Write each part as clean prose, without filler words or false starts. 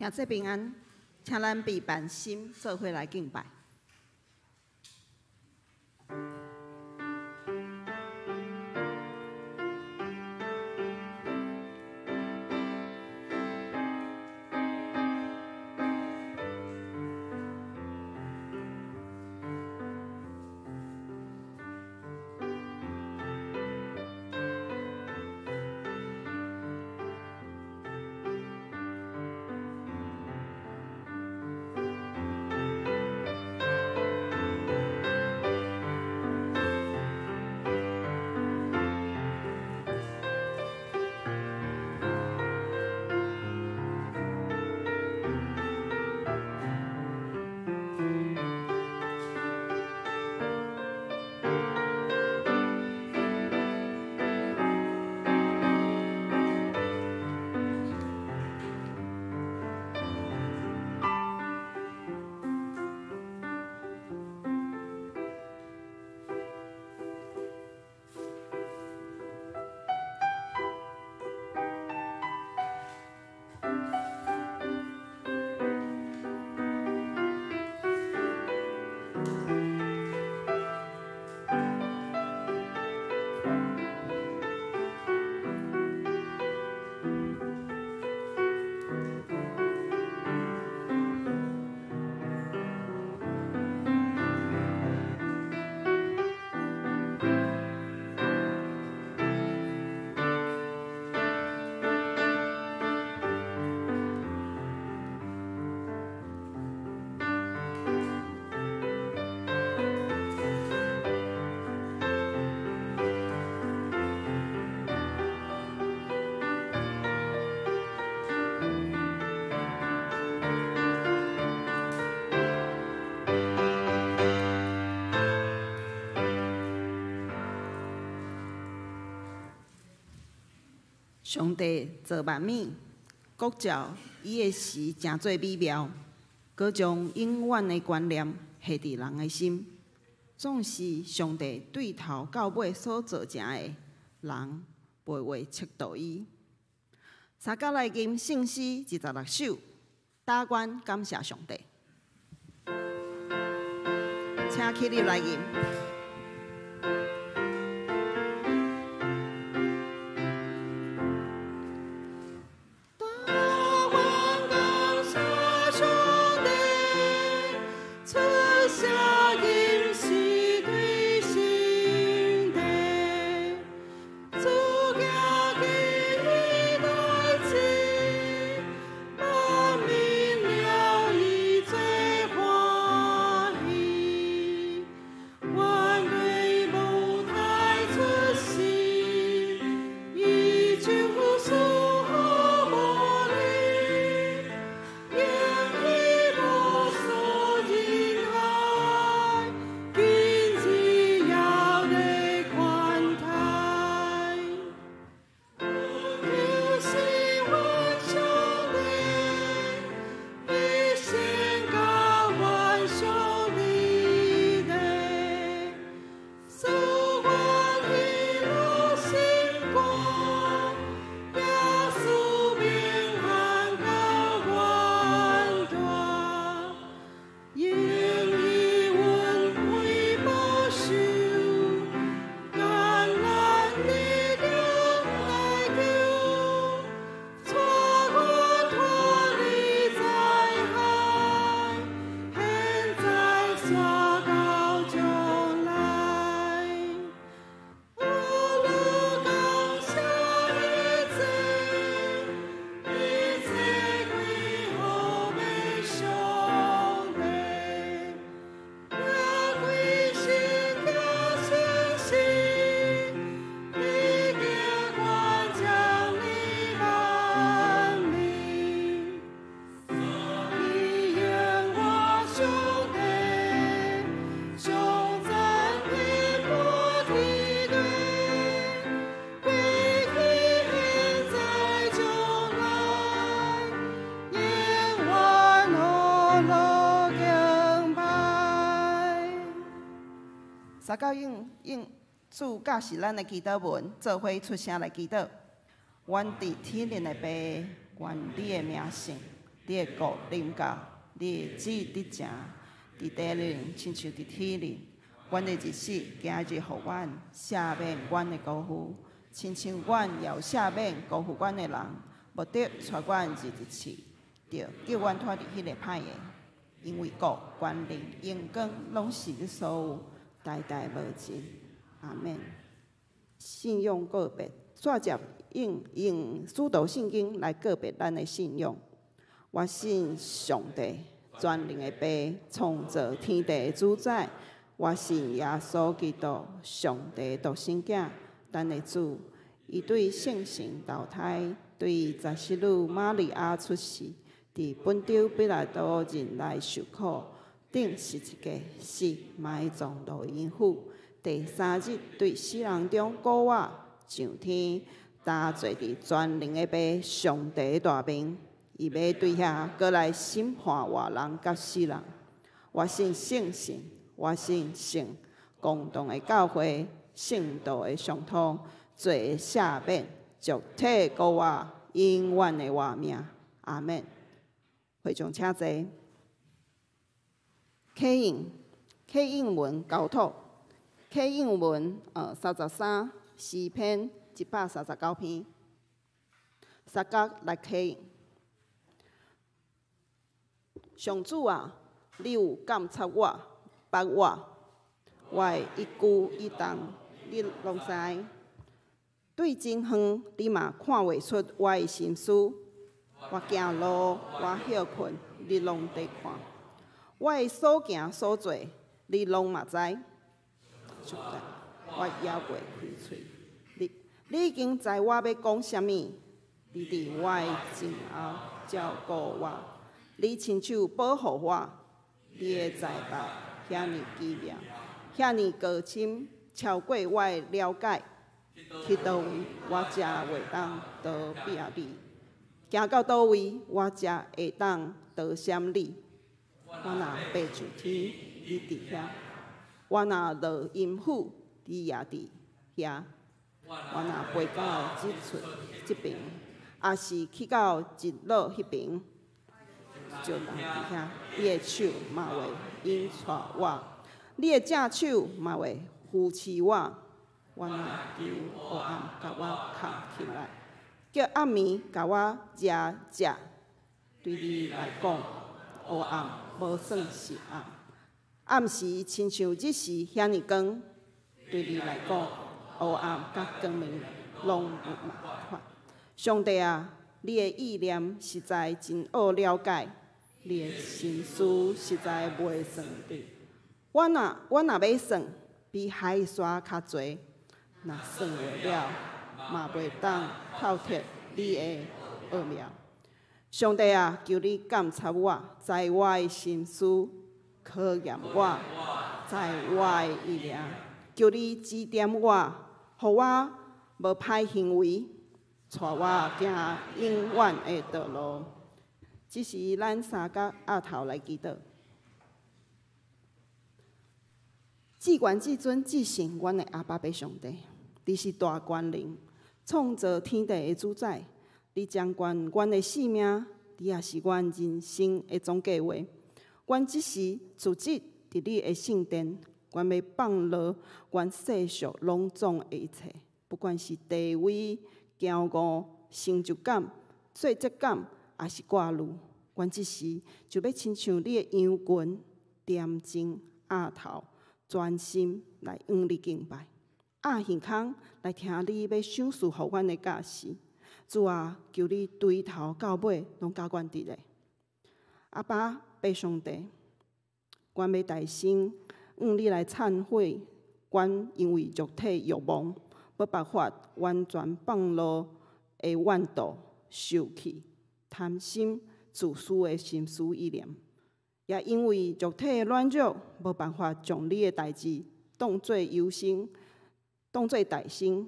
兄弟平安，請咱備辦心，做伙來敬拜。上帝造萬物，國照伊的時誠做美妙，閣將永遠的觀念下佇人的心。總是上帝對頭到尾所造成的，人袂會測度伊。三甲來吟聖詩26首，答願感謝上帝，請起立來吟。三九應應主教示咱的祈禱文，做伙出聲來祈禱。阮佇天頂的父，願你的名聖，你的國臨到，你的旨意得成，佇地裡親像佇天裡。阮的日食今日予阮，赦免阮的辜負，親像阮也有赦免辜負阮的人，毋著帶阮入入試，著救阮脫離彼个歹的。因為國、權能、榮光，攏是你所有，代代無盡。阿們。信仰告白，煞接用用使徒信經來告白咱的信仰。我信上帝，全能的父，創造天地的主宰。我信耶穌基督，上帝獨生囝，咱的主。伊對聖神投胎，對十四女瑪利亞出世，佇本丟彼拉多任內受苦，釘十字架死，埋葬落陰府。第三日對死人中復活，上天，擔坐佇全能的父上帝大面，伊欲對遐閣來審判活人佮死人。我信聖神，我信聖公同的教會，聖徒的相通，罪的赦免，肉體復活，永遠的活命。阿們。會眾請坐。啟應，啟應文交託。啟應文，33詩篇139篇，三角來啟應。上主啊，你有監察我，捌我，我的一舉一動，你攏知。對真遠，你嘛看會出我的心思。我行路，我歇睏，你攏佇看。我的所行所坐，你攏嘛知。我猶未開喙，你已經知我欲講啥物。你佇我的前後照顧我，你親手保護我。你的才捌遐爾奇妙，遐爾高深，超過我的了解。去佗位我才會當逃避你？行到佗位我才會當逃閃你？我若爬上天，你佇遐；我若落陰府，你也佇遐。我若飛到日出這爿，抑是去到日落彼爿，就人佇遐。你的手嘛會引帶我，你的正手嘛會扶持我。我若求黑暗共我崁起來，叫暗暝共我遮遮。對你來講，黑暗無算是暗，暗時親像日時遐爾光。對你來講，黑暗佮光明攏無仝款。上帝啊，你的意念實在真奧了解，你的心思實在袂算得。我若欲算，比海沙較濟，若算袂了，嘛袂當透徹你的奧妙。上帝啊，求你監察我，知我的心思，考驗我，知我的意念。求你指點我，予我無歹行為，帶我行永遠的道路。這時，咱三角徼頭來祈禱。至懸至尊至聖，阮的阿爸父上帝，你是大權能，創造天地的主宰，你掌管阮的性命，你也是阮人生的總計劃。阮這時聚集佇你的聖殿，阮欲放落阮世俗攏總的一切，不管是地位、驕傲、成就感、挫折感，抑是掛慮，阮這時就欲親像你的羊群，恬靜徼頭，專心來向你敬拜，掩耳孔來聽你欲賞賜予阮的教示。主啊，求你對頭到尾攏佮阮佇咧。阿爸，父上帝，阮欲大聲向你來懺悔，阮因為肉體慾望，無辦法完全放落的怨妒、受氣、貪心、自私的心思意念，也因為肉體的軟弱，無辦法將你的代誌當做優先，當做大先，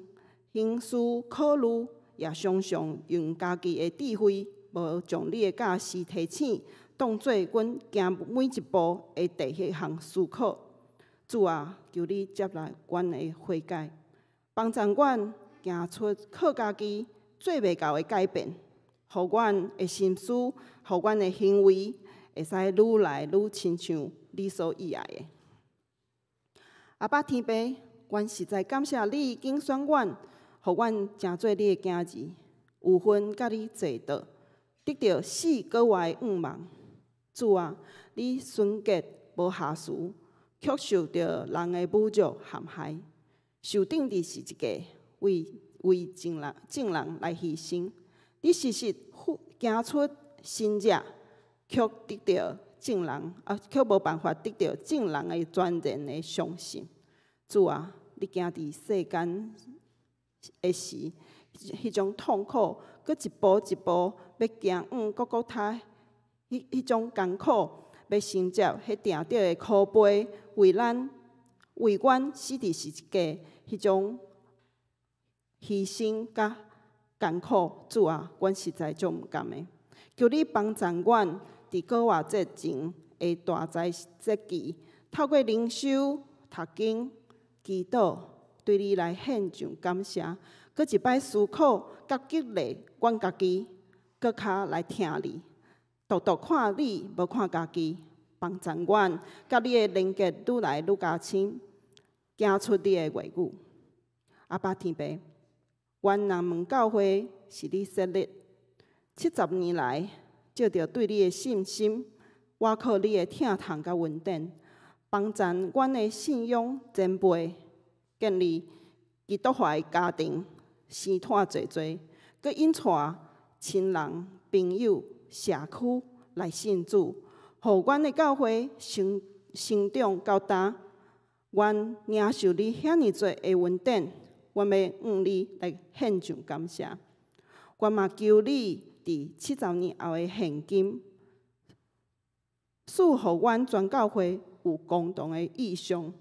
行事考慮，也常常用家己的智慧，無將你的教示提醒，當做阮行每一步的第一項思考。主啊，求你接納阮的悔改，幫助阮行出靠家己做袂到的改變，予阮的心思，予阮的行為，會使愈來愈親像你所喜愛的。阿爸天父，阮實在感謝你揀選阮，予阮成做你的囝兒，有份佮你坐桌，得著死閣活的向望。主啊，你純潔無瑕疵，卻受著人的侮辱陷害，受釘佇十字架，為為眾人眾人來犧牲。你時時行出神蹟，卻得著眾人啊，卻無辦法得著眾人的全然的相信。主啊，你行佇世間的時，彼種痛苦，閣一步一步欲行往各各他，彼種艱苦，欲承接彼定著的苦杯，為咱為阮死佇十字架，彼種犧牲佮艱苦，主啊，阮實在足毋甘的。求你幫助阮佇復活節前的大齋節期，透過靈修、讀經、祈禱，對你來獻上感謝，閣一擺思考佮激勵阮家己，閣較來聽你，獨獨看你，無看家己，幫助阮佮你的連結愈來愈加深，行出你的話語。阿爸天父，阮南門教會是你設立70年來，藉著對你的信心，倚靠你的疼痛佮恩典，幫助阮的信仰前輩建立基督化的家庭，生湠濟濟，閣引帶親人、朋友、社區來信主，予阮的教會成成長到今。阮領受你遐爾濟的恩典，阮欲向你來獻上感謝。阮嘛求你佇70年後的現今，賜予阮全教會有共同的異象，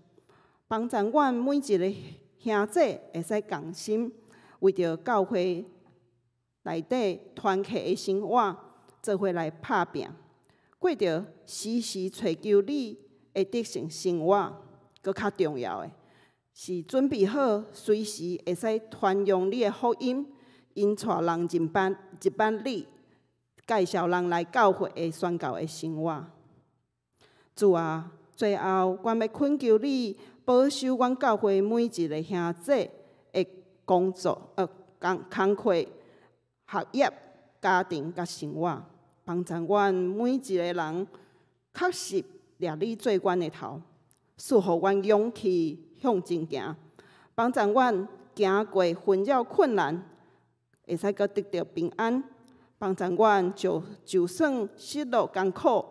幫助阮每一个兄弟會使仝心，為著教會內底團契的生活，做伙來拍拚，過著時時揣求你的得勝生活。閣較重要的是準備好，隨時會使傳揚你的福音，引帶人入捌你，介紹人來教會的宣教的生活。主啊，最後，阮欲懇求你保守阮教會每一个兄弟的工作、工課、學業、家庭佮生活，幫助阮每一个人確實掠你做阮的頭，賜予阮勇氣向前行，幫助阮行過紛擾困難，會使閣得著平安，幫助阮就算失落艱苦，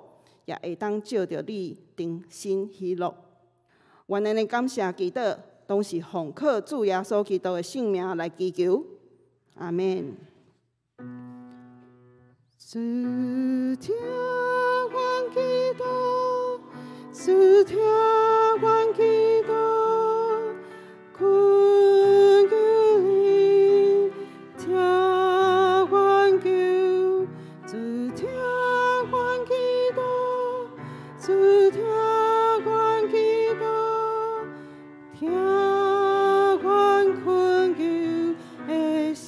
也會當藉著你重新喜樂。阮按呢感謝祈禱，攏是奉靠主耶穌基督的聖名來祈求。阿們。主聽阮祈禱，主聽阮祈禱，懇求你聽阮求，主聽阮祈禱，主聽阮祈禱，聽阮懇求的聲。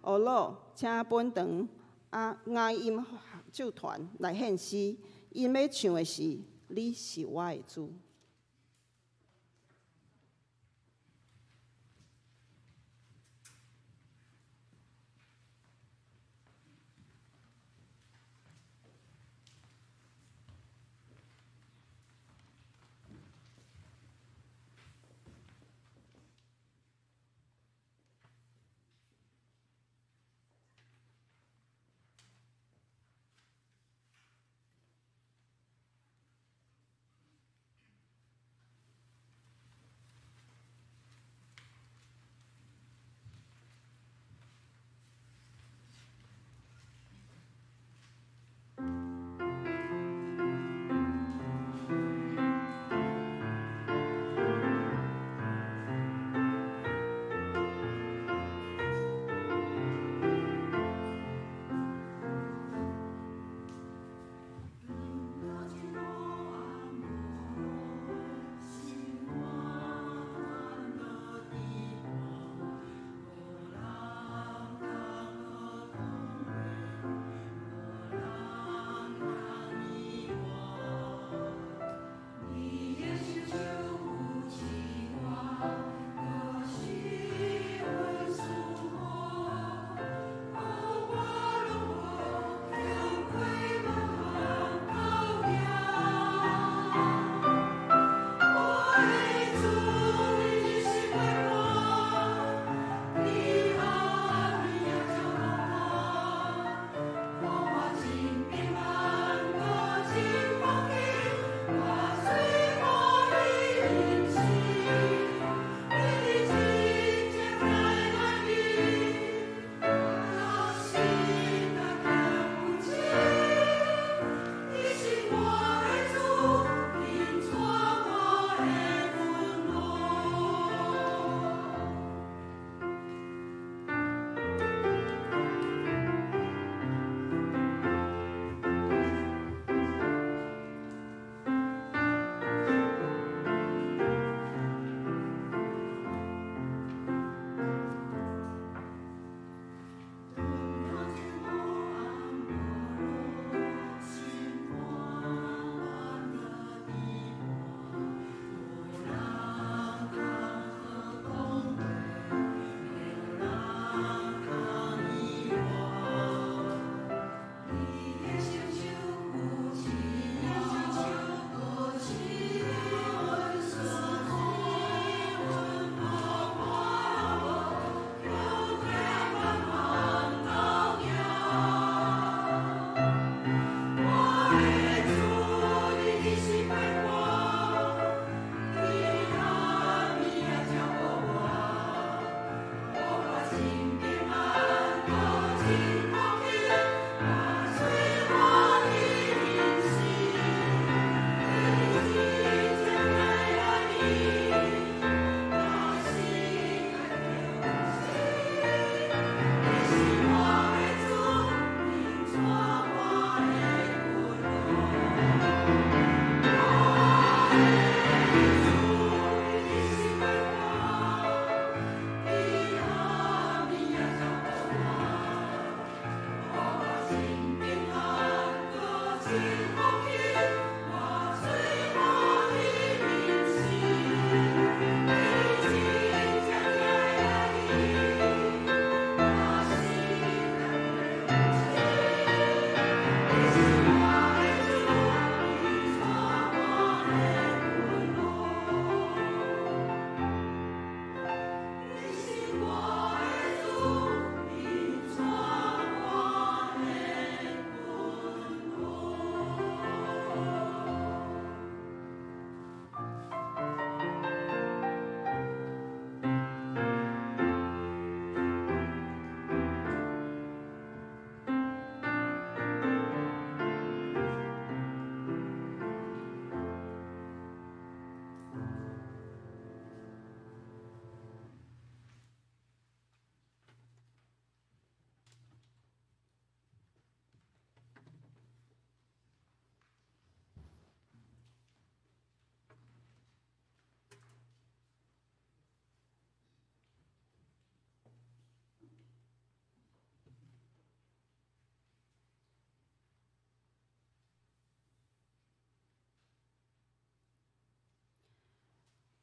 好咯，請本堂啊雅音合唱團來獻詩，𪜶欲唱的是《你是我的主》。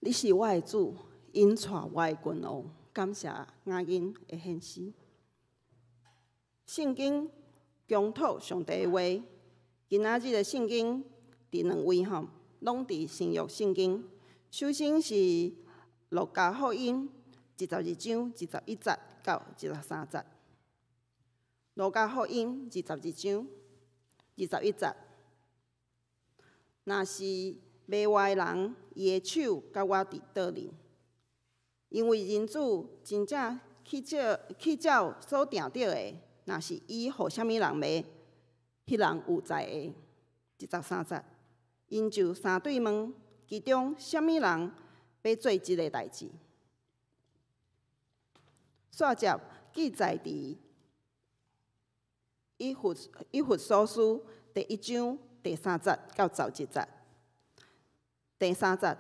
你是我的主，引帶我的君王。感謝雅音的獻詩。聖經共託上帝的話，今仔日的聖經佇兩位吼，攏佇新約聖經。首先是路加福音22章21節到23節。路加福音二十二章二十一節，若是賣我的人，伊的手佮我佇桌面，因為人子真正去照所定著的，若是伊予啥物人賣，彼人有哉的。23節，𪜶就相對問，其中啥物人欲做這个代誌？煞接記載佇以弗所書第一章第3節到11節。第三節，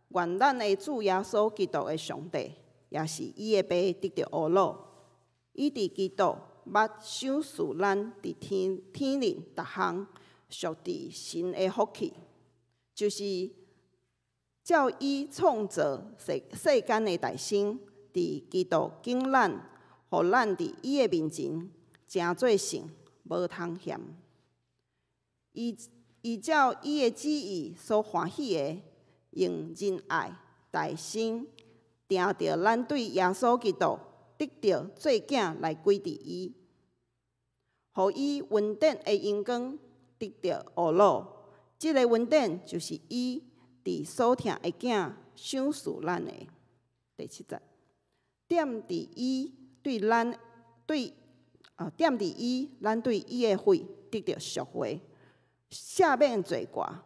願咱的主耶穌基督的上帝，也是伊的爸得著呵咾。伊佇基督捌賞賜咱佇天靈逐項屬佇神的福氣，就是照伊創造世間的大先，佇基督揀咱，予咱佇伊的面前成做聖，無通嫌。伊照伊的旨意所歡喜的，用仁愛、大心，定著咱對耶穌基督得著做囝來歸佇伊，予伊恩典的榮光得著呵咾。這个恩典就是伊佇所疼的囝賞賜咱的。第七節，踮佇伊對咱對啊，踮佇伊，咱對伊的血得著贖回，赦免罪過，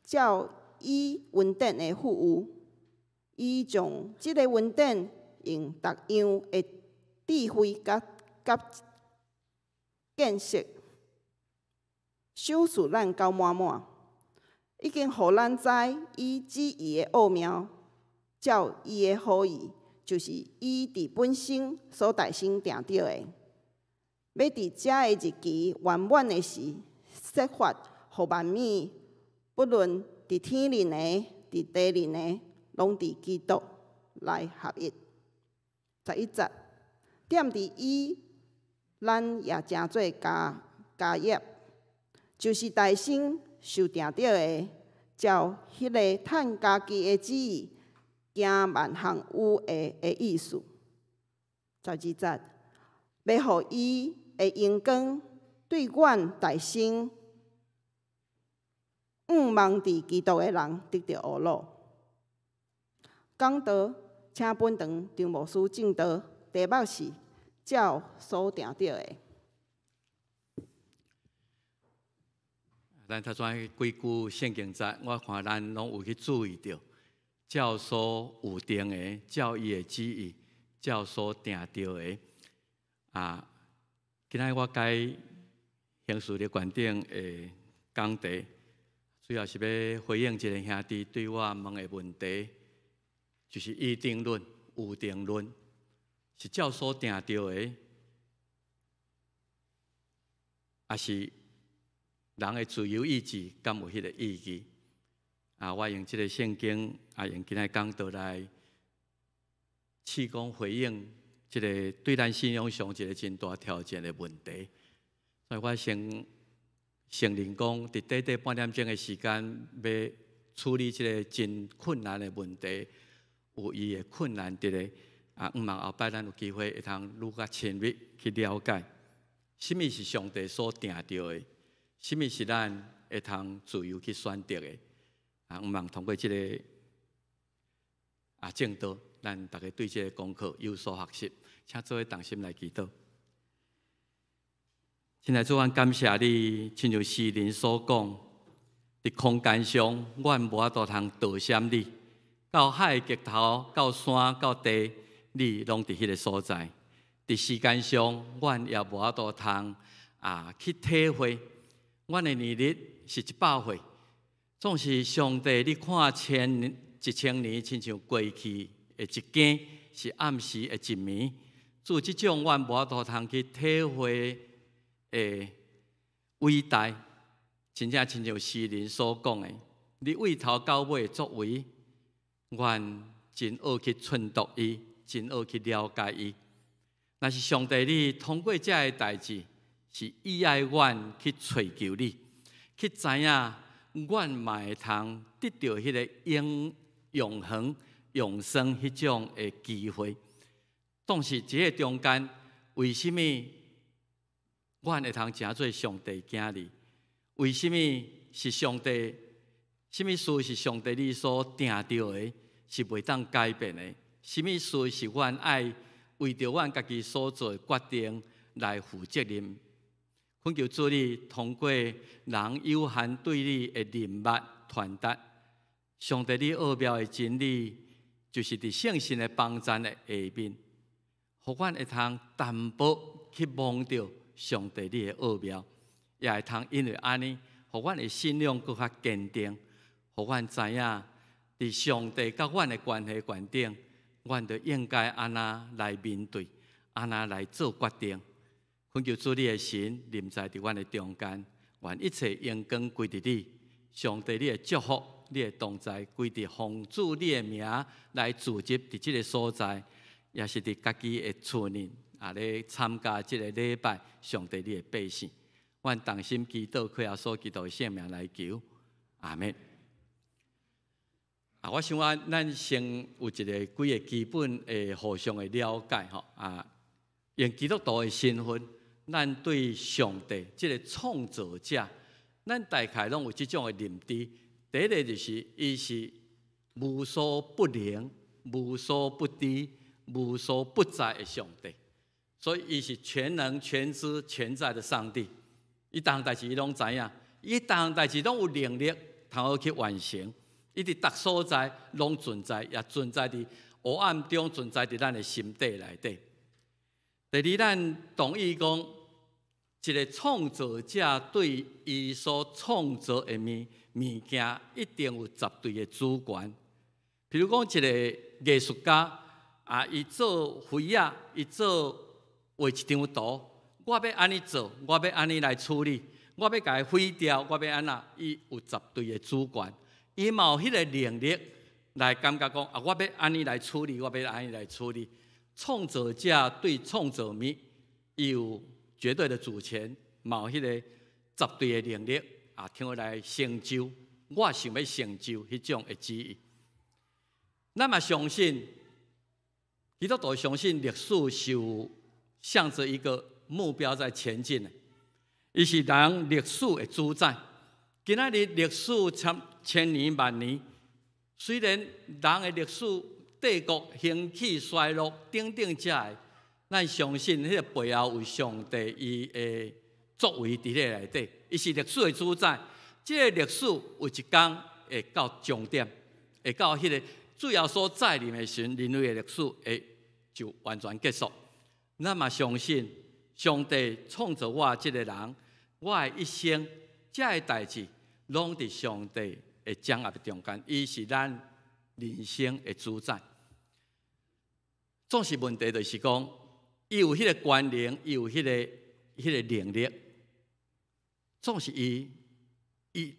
照伊恩典的富裕，伊將這个恩典用逐樣的智慧佮見識，賞賜咱到滿滿，已經予咱知伊旨意的奧妙，照伊的好意，就是伊佇本身所大先定著的，欲佇這个日期圓滿的時，設法予萬物，不論佇天靈的、佇地靈的，攏佇基督內合一。11節，踮佇伊，咱也成做家業，就是大先受定著的，照彼个趁家己的旨意，行萬項有益的意思。12節，欲予伊的榮光對阮大先向望佇基督的人得著呵咾。講道，請本堂張牧師證道，題目是照所定著的。咱頭先幾句聖經節，我看咱攏有去注意著，照所有定的，照伊的旨意，照所定著的。啊，今仔我改刑事的觀點的講題，主要是欲回應一个兄弟對我問的問題，就是預定論、預定論是照所定著的，抑是人的自由意志敢有彼个意義？啊，我用這个聖經，啊，用今仔講道來試講回應這个對咱信仰上一个真大挑戰的問題。所以我先承認講，佇短短半點鐘的時間，欲處理這个真困難的問題，有伊的困難佇咧。啊，向望後擺咱有機會會通愈較深入去了解，啥物是上帝所定著的，啥物是咱會通自由去選擇的。啊，向望通過這个證道，咱逐家對這个功課有所學習，請做伙同心來祈禱。親愛主，阮感謝你，親像詩人所講，佇空間上，阮無法度通躲閃你，到海的極頭，到山，到地，你攏佇彼个所在。佇時間上，阮也無法度通去體會，阮的年日是100歲，總是上帝，你看1000年，親像過去的一更，是暗時的一暝。主，這種阮無法度通去體會的偉大，真正親像詩人所講的，你對頭到尾的作為，阮真愛去忖度伊，真愛去了解伊。若是上帝你通過這个代誌，是意愛阮去揣求你，去知影阮嘛會通得著彼个永永恆永生彼種的機會。總是這个中間，為啥物阮會通成做上帝囝兒？為啥物是上帝？啥物事是上帝你所定著的，是袂當改變的？啥物事是阮愛為著阮家己所做的決定來負責任？懇求主你通過人有限對你的認捌傳達，上帝你奧妙的真理，就是佇聖神的幫贊的下面，予阮會通淡薄去摸著上帝你的奧妙，也會通因為按呢，予阮的信仰閣較堅定，予阮知影佇上帝佮阮的關係觀頂，阮就應該按怎來面對，按怎來做決定。懇求主你的神臨在佇阮的中間，願一切榮光歸佇你。上帝你的祝福，你的同在，歸佇奉主你的名來聚集佇這个所在，也是佇家己的厝內啊咧參加這个禮拜，上帝你的百姓，阮同心祈禱，靠耶穌基督的聖名來求，阿們。啊，我想啊，咱先有一个幾个基本的互相的了解吼啊，用基督徒的身份，咱對上帝這个創造者，咱大概攏有這種的認知。第一个就是，伊是無所不能、無所不知、無所不在的上帝，所以伊是全能、全知、全在的上帝。伊逐項代誌伊攏知影，伊逐項代誌攏有能力通好去完成。伊佇逐所在攏存在，也存在佇黑暗中，存在佇咱的心底內底。第二，咱同意講，一个創造者對伊所創造的物物件，一定有絕對的主權。比如講，一个藝術家啊，伊做繪仔，伊做畫一張圖，我欲按呢做，我欲按呢來處理，我欲共伊毀掉，我欲按怎，伊有絕對的主權，伊嘛有彼个能力來感覺講啊，我欲按呢來處理，我欲按呢來處理。創造者對創造物，伊有絕對的主權，嘛有彼个絕對的能力啊，通好來成就我想欲成就彼種的旨意。咱嘛相信，基督徒相信歷史是有向著一個目標在前進的，伊是人歷史的主宰。今仔日歷史千千年萬年，雖然人的歷史帝國興起衰落等等這个，咱相信彼个背後有上帝伊的作為佇咧內底，伊是歷史的主宰。這个歷史有一天會到終點，會到彼个主耶穌再臨的時陣，人類的歷史會就完全結束。咱嘛相信上帝創造我這个人，我的一生這个代誌，攏佇上帝的掌握的中間，伊是咱人生的主宰。總是問題就是講，伊有彼个權能，伊有彼个能力，總是伊伊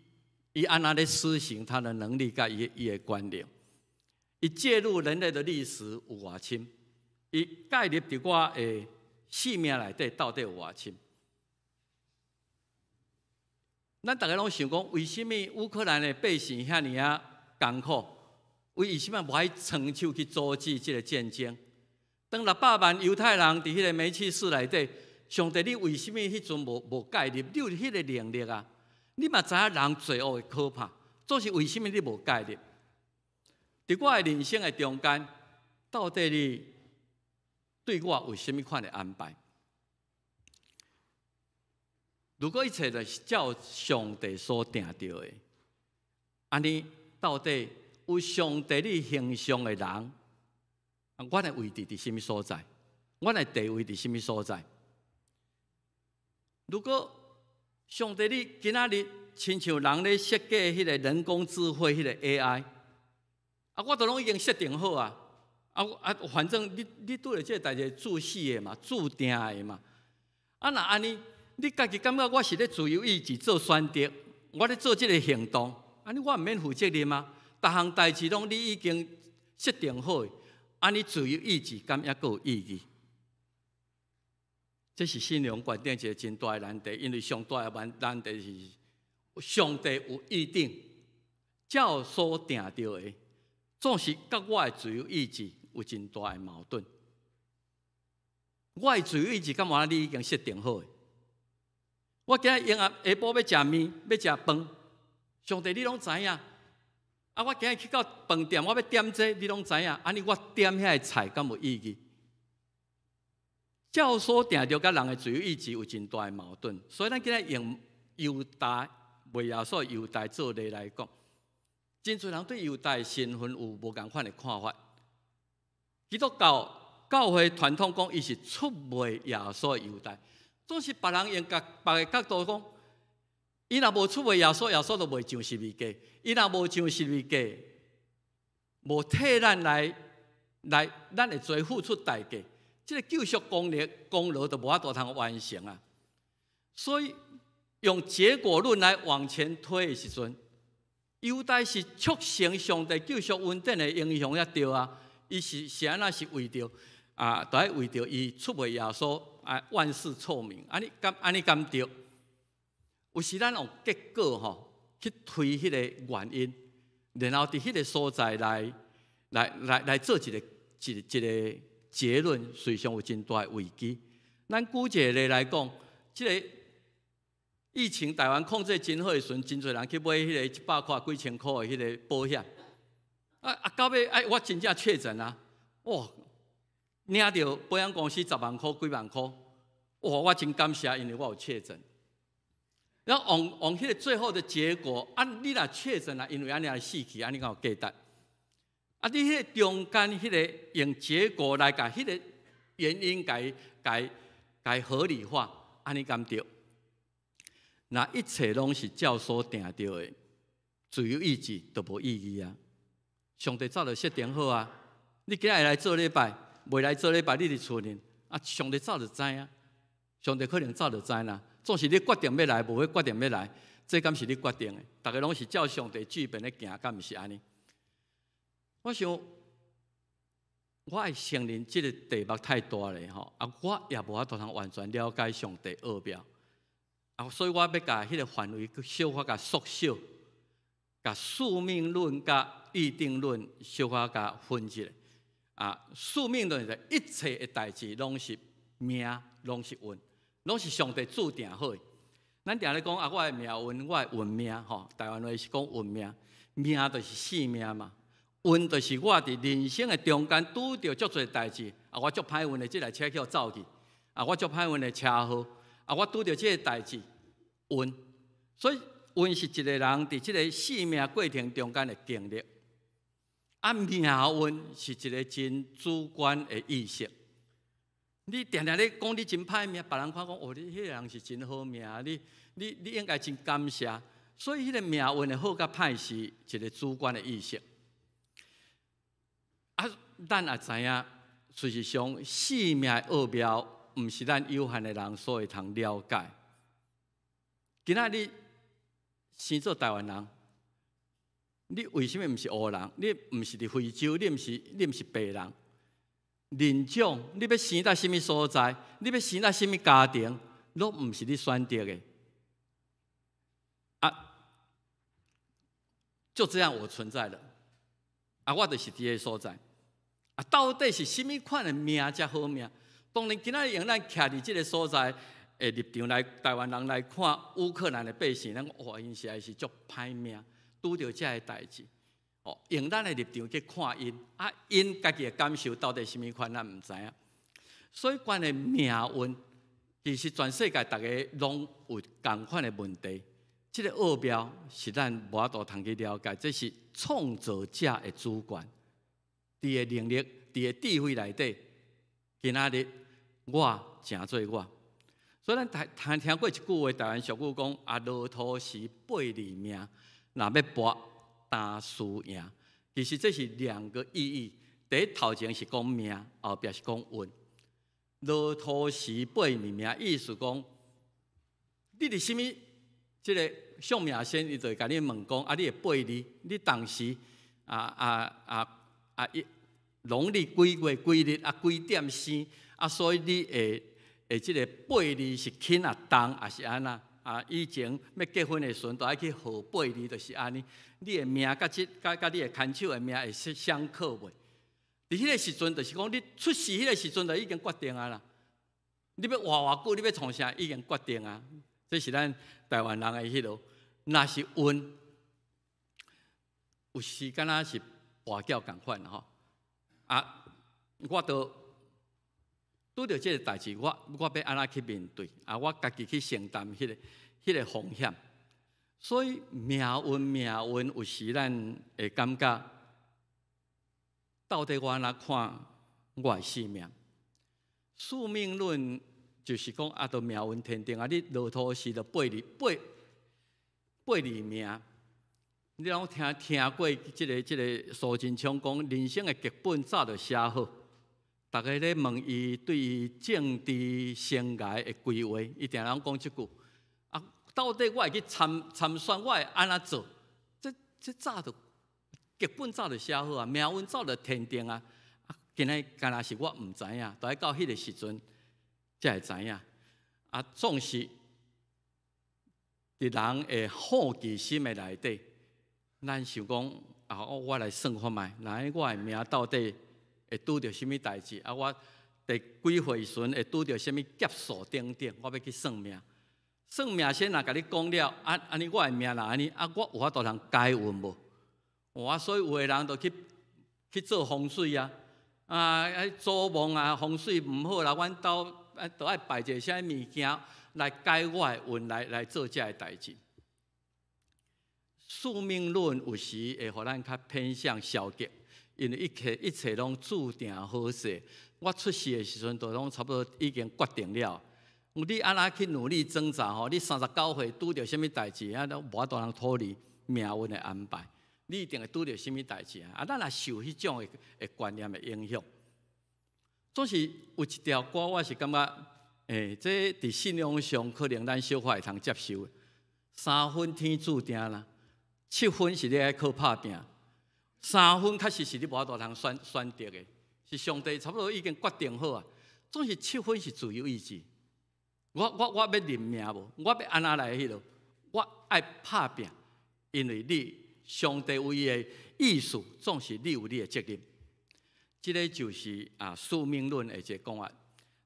伊按怎咧施行他的能力，佮伊的權能，伊介入人類的歷史有偌深，伊介入佇我的生命內底到底有偌深？咱逐家攏想講，為啥物烏克蘭的百姓遐爾仔艱苦？為啥物無愛伸手去阻止這个戰爭？當600萬猶太人佇彼个煤氣室內底，上帝，你為啥物彼陣無介入？你有彼个能力啊！你嘛知影人罪惡的可怕，總是為啥物你無介入？佇我的人生的中間，到底你對我有啥物款的安排？如果一切都是照上帝所定著的，按呢到底有上帝你形象的人，阮的位置佇啥物所在？阮的地位佇啥物所在？如果上帝你今仔日親像人咧設計彼个人工智慧彼个 AI，啊，我都攏已經設定好啊！啊啊，反正你拄著這个代誌注死的嘛，注定的嘛。啊，若按呢，你家己感覺我是咧自由意志做選擇，我咧做這个行動，按呢我毋免負責任啊。逐項代誌攏你已經設定好的，按呢自由意志敢猶閣有意義？這是信仰觀點一個真大的難題，因為上大的難題是上帝有預定，照所定著的，總是佮我的自由意志有真大的矛盾。我的自由意志敢有你已經設定好的？我今日下晡欲食麵，欲食飯，上帝你攏知影。啊，我今日去到飯店，我欲點這個，你攏知影。按呢我點遐个菜敢有意義？照所定著佮人的自由意志有真大的矛盾，所以咱今日用猶大賣耶穌猶大做例來講，真濟人對猶大的身份有無仝款的看法。基督教教會傳統講，伊是出賣耶穌的猶大，總是別人用別个角度講，伊若無出賣耶穌，耶穌就袂上十字架；伊若無上十字架，無替咱來，咱的罪付出代價。這個救贖功力功勞就無法度通完成啊！所以用結果論來往前推的時陣，猶大是促成上帝救贖恩典的英雄才對啊！伊是按怎是為著啊，都愛為著伊出賣耶穌啊，萬事臭名，按呢敢對？有時咱用結果吼去推彼個原因，然後佇彼個所在來做一個結論，實際上有真大的危機。咱舉一個例來講，這個疫情台灣控制真好的時陣，真濟人去買彼個100塊幾千箍的彼個保險。啊啊，到尾哎，我真正確診啊！哇，領著保險公司10萬箍幾萬箍，哇！我真感謝，因為我有確診。然後往往彼個最後的結果，啊，你若確診啊，因為按呢來死去，按呢敢有價值？啊！你彼個中間彼個用結果來共彼個原因共合理化，按呢敢對？若一切攏是照所定著的，自由意志都無意義啊！上帝早就設定好啊！你今日來做禮拜，袂來做禮拜，你佇厝裡啊！上帝早就知啊！上帝可能早就知啦。總是你決定欲來，無欲決定欲來，這敢是你決定的？逐家攏是照上帝劇本咧行，敢毋是按呢？我想，我愛承認這個題目太大咧吼，啊，我也無法度通完全了解上帝奧妙，啊，所以我欲共彼個範圍小可共縮小，共宿命論佮預定論小可共分一下。啊，宿命論是一切的代誌攏是命，攏是運，攏是上帝注定好的。咱定咧講啊，我的命運，我的運命吼，台灣話是講運命，命就是性命嘛。運就是我佇人生的中間拄著足濟代誌，啊，我足歹運的，這台車去予走去，啊，我足歹運的車禍，啊，我拄著這個代誌，運。所以運是一個人佇這個生命過程中間的經歷。啊，命運是一個真主觀的意識。你定定咧講你真歹命，別人看講哦，你彼個人是真好命，你應該真感謝。所以彼個命運的好佮歹是一個主觀的意識。啊，咱也知影，事實上，生命的奧妙，毋是咱有限的人所會通了解。今仔日生做台灣人，你為啥物毋是黑人？你毋是佇非洲，你毋是白人？人種，你欲生佇啥物所在？你欲生佇啥物家庭，攏毋是你選擇的。啊，就這樣我存在了。啊，我就是佇這个所在。啊，到底是啥物款的命才好命？當然，今仔日用咱徛佇這个所在的立場來，台灣人來看烏克蘭的百姓，咱哇，𪜶實在是足歹命，拄著這个代誌。哦，用咱的立場去看𪜶，啊，𪜶家己的感受到底啥物款，咱毋知影。所以，關於命運，其實全世界逐家攏有仝款的問題。這个奧妙是咱無法度通去了解，這是創造者的主權。佇的能力，佇的智慧內底，今仔日我成做我。所以咱聽過一句話，台灣俗語講：啊，落塗時八字命，若欲搏單輸贏。其實這是兩個意義。第一頭前是講命，後壁是講運。落塗時八字命，意思講你佇啥物？這个相命仙伊就會共你問講：啊，你的八字，你當時啊啊啊，啊一農曆幾月幾日啊幾點生啊，所以你會會這個八字是輕抑重，抑是按怎？啊，以前欲結婚的時陣，都愛去號八字，就是按呢。你的命佮這佮佮你的牽手的命會相克袂？佇彼個時陣，就是講你出世彼個時陣就已經決定啊啦。你欲活偌久，你欲創啥，已經決定啊。這是咱台灣人的彼落。若是運，有時敢若是跋筊仝款吼。啊，我都拄著這個代誌，我欲按怎去面對？啊，我家己去承擔彼個風險。所以命運命運有時咱會感覺，到底我按怎看我的生命？宿命論就是講啊，都命運天定啊！你落土時就八字八八字命。你攏聽過這個蘇貞昌講人生的劇本早就寫好。逐家咧問伊對伊政治生涯的規劃，伊定攏講這句：啊，到底我會去參選，我會按怎做？這早就劇本早就寫好啊，命運早就天定啊！啊，今仔敢若是我毋知影，都愛到彼個時陣才會知影。啊，總是佇人的好奇心的內底，咱想講啊，我來算看覓，來我的命到底會拄著啥物代誌？啊，我佇幾歲時陣會拄著啥物劫數等等，我欲去算命。算命先若共你講了，啊，按呢我的命若按呢，啊，我有法度通改運無？哇，所以有的人就去做風水啊，啊，祖墓啊，風水毋好啦，阮兜啊，都愛拜一个啥物件來改我的運，來做這个代誌。宿命論有時會予咱較偏向消極，因為一切一切攏注定好勢。我出世的時陣，都攏差不多已經決定了。你按怎去努力掙扎吼？你39歲拄著啥物代誌啊，都無法度通脫離命運的安排。你一定會拄著啥物代誌啊？啊，咱也受彼種的觀念的影響。總是有一條歌，我是感覺，這佇信仰上可能咱小可會通接受。三分天注定啦，七分是你愛靠拍拚。三分確實是你無法度通選擇的，是上帝差不多已經決定好啊。總是七分是自由意志。我欲認命無？我欲按怎來彼落？我愛拍拚，因為你上帝有伊的意思，總是你有你的責任。這个就是啊宿命論的一个講法。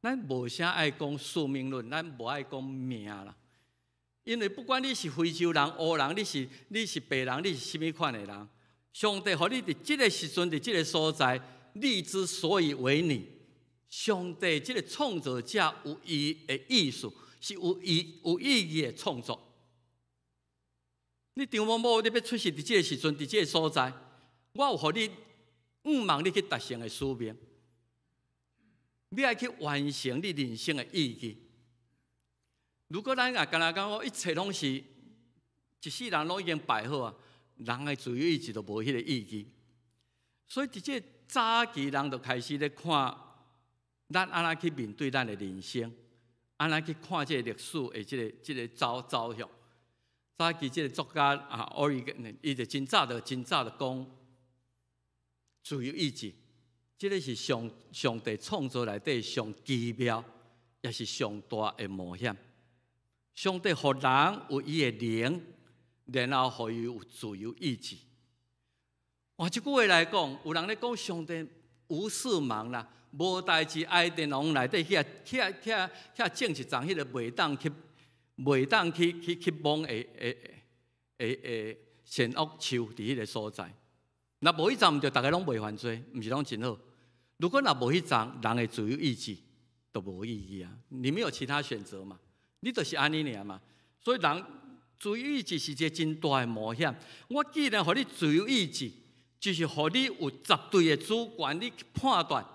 咱無啥愛講宿命論，咱無愛講命啦。因為不管你是非洲人、黑人，你是白人，你是啥物款的人，上帝予你佇這个時陣，佇這个所在，你之所以為你，上帝這个創造者有伊的意思，是有伊有意義的創造。你張某某，你欲出世佇這个時陣，佇這个所在，我有予你向望你去達成的使命，你愛去完成你人生的意義。如果咱若敢若講，一切攏是一世人攏已經擺好啊，人的自由意志就無彼个意義。所以佇這早期人就開始咧看，咱按怎去面對咱的人生，按怎去看這个歷史的這个走向。早期這个作家啊，奧利根，伊就真早就講自由意志，這个是上帝創造內底上奇妙，也是上大的冒險。上帝予人有伊的靈，然後予伊有自由意志。換一句話來講，有人咧講上帝無色盲啦，無代誌伊甸園內底去種一叢彼个袂當去摸的善惡樹佇彼个所在。若無彼叢，毋著逐家攏袂犯罪，毋是攏真好。如果若無彼叢，人的自由意志都無意義啊！你沒有其他選擇嘛？你就是按呢爾嘛。所以人自由意志是一个真大的冒險。我既然予你自由意志，就是予你有絕對的主權，你去判斷，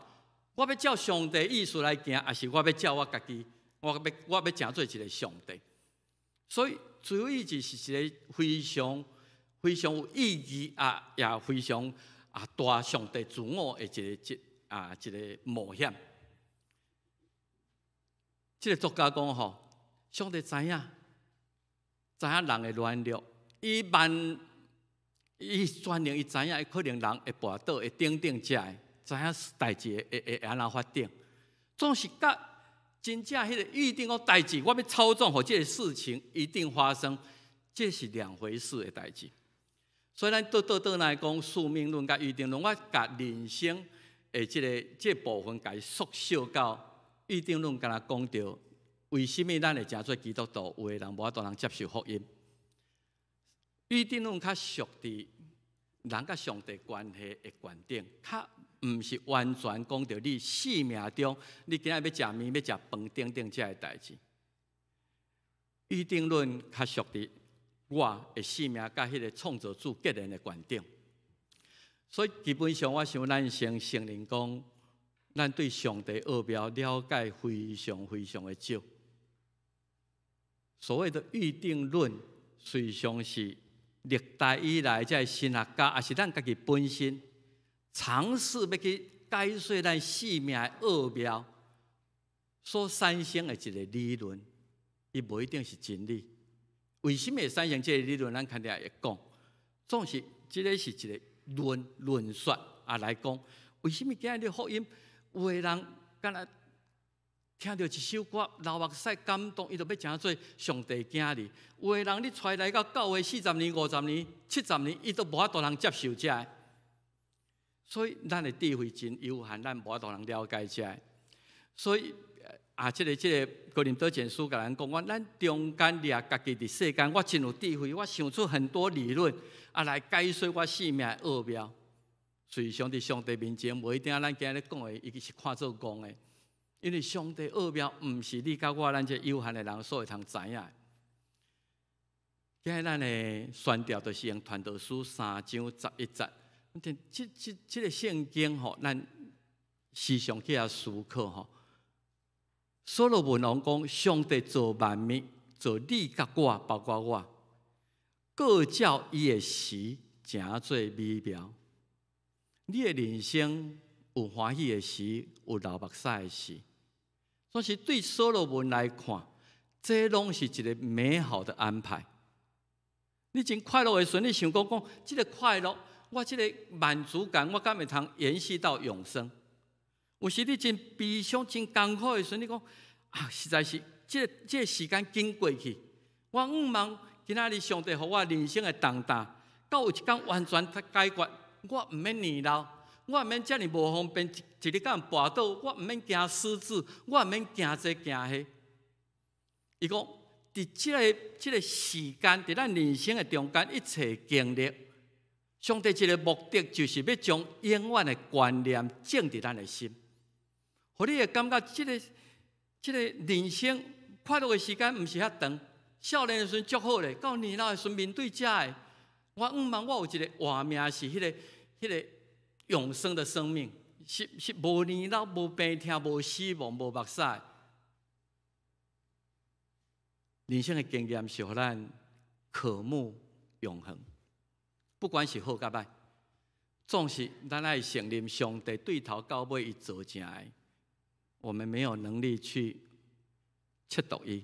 我欲照上帝意思來行，抑是我欲照我家己，我欲成做一个上帝。所以自由意志是一个非常非常有意義啊，也非常啊大上帝自我的一个冒險。這个作家講吼，上帝知影，知影人的軟弱，伊萬伊全能，伊知影，伊可能人會跋倒，會等等遮的，知影代誌會按怎發展。總是佮真正彼個預定講代誌，我欲操縱，予這个事情一定發生，這是兩回事的代誌。所以咱倒倒轉來講宿命論佮預定論，我共人生的這個部分，共伊縮小到預定論，敢若講著為啥物咱會成做基督徒，有的人無法度通接受福音。預定論較屬佇人佮上帝關係的觀點，較毋是完全講著你生命中，你今仔欲食麵、欲食飯等等這个代誌。預定論較屬佇我的生命佮彼个創造主結連的觀點。所以基本上，我想咱先承認講，咱對上帝奧妙了解非常非常的少。所謂的預定論，實際上是歷代以來，這个神學家，抑是咱家己本身嘗試欲去解說咱生命的奧妙所產生的一个理論，伊無一定是真理。為啥物會產生這个理論？咱肯定會講，總是這个是一个論說啊來講，為啥物今日福音有的人敢若聽著一首歌流目屎感動，伊就欲成做上帝囝兒。有的人你帶來到教會40年、50年、70年，伊都無法度通接受這个。所以咱的智慧真有限，咱無法度通了解這个。所以啊，這個哥林多前書共咱講，講咱中間掠家己佇世間，我真有智慧，我想出很多理論啊來解說我生命的奧妙。實際上佇上帝面前，無一定咱今日講的，伊是看做戇的。因為上帝奧妙，毋是你佮我咱這有限的人所會通知影的。今日咱的宣教就是用傳道書3章11節。這個聖經吼，咱時常去遐思考吼。所羅門王講：上帝造萬物，造你佮我，包括我，各照伊的時，成做美妙。你的人生有歡喜的時，有流目屎的時。總是對所羅門來看，這攏是一個美好的安排。你真快樂的時陣，你想講講，這个快樂，我這个滿足感，我敢會通延續到永生？有時你真悲傷、真艱苦的時陣，你講啊，實在是這個時間緊過去。我向望今仔日上帝予我人生的重擔，到有一工完全解決，我毋免年老。我毋免遮爾無方便，一日共人跋倒，我毋免驚失智，我毋免驚這驚彼。伊講，佇這個時間，佇咱人生的中間，一切經歷，上帝一个目的就是欲將永遠的觀念種佇咱的心，予你會感覺這個人生快樂的時間毋是遐長，少年的時陣足好咧，到年老的時陣面對這个，我向望我有一个活命是彼個永生的生命，是無年老、無病痛、無死亡、無目屎。人生的經驗是予咱渴慕永恆，不管是好佮䆀，總是咱愛承認上帝對頭到尾伊做成的，我們沒有能力去測度伊，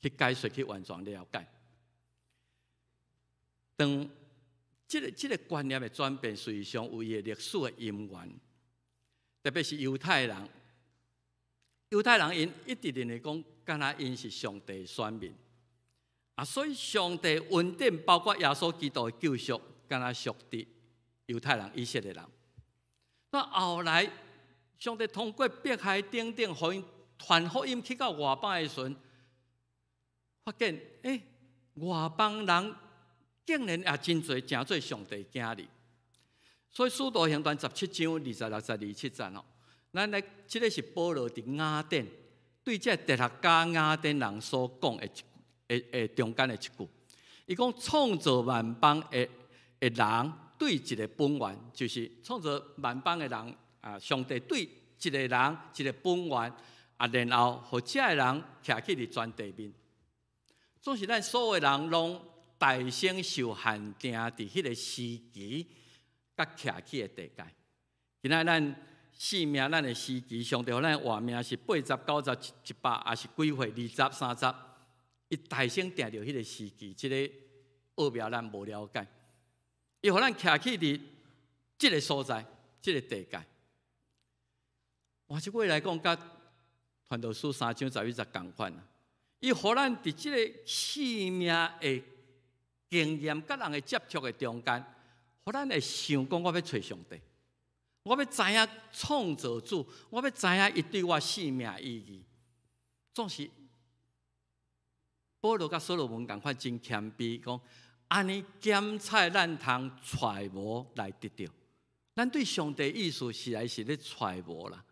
去解說，去完全了解。當這個觀念的轉變，實際上有伊的歷史的因緣，特別是猶太人。猶太人𪜶一直認為講，敢若𪜶是上帝選民，啊，所以上帝恩典包括耶穌基督的救贖，敢若屬佇猶太人、以色列人。那後來，上帝通過迫害等等，予𪜶傳福音去到外邦的時陣，發現，外邦人竟然也真濟成做上帝囝兒。所以《使徒行傳》17章26節27節哦，咱來這个是保羅佇雅典對這哲學家雅典人所講的一的中間的一句，伊講創造萬邦的人對一个本源，就是創造萬邦的人啊，上帝對一个人一个本源啊，然後予這个人徛起佇全地面，總是咱所有人攏大生受限定佇彼个時期佮徛起的地界。今仔咱生命，咱的時期，上帝予咱活命是80、90、100，抑是幾歲？20、30，伊大生定著彼个時期，這个奧妙咱無了解。伊予咱徛起佇這个所在，這个地界。換一句話來講，佮傳道書3章11節仝款啊。伊予咱佇這个生命的經驗，佮人的接觸的中間，予咱會想講，我欲揣上帝，我欲知影創造主，我欲知影伊對我生命的意義。總是保羅佮所羅門仝款真謙卑，講按呢檢採咱通揣摩來得著。咱對上帝意思實在是咧揣摩啦，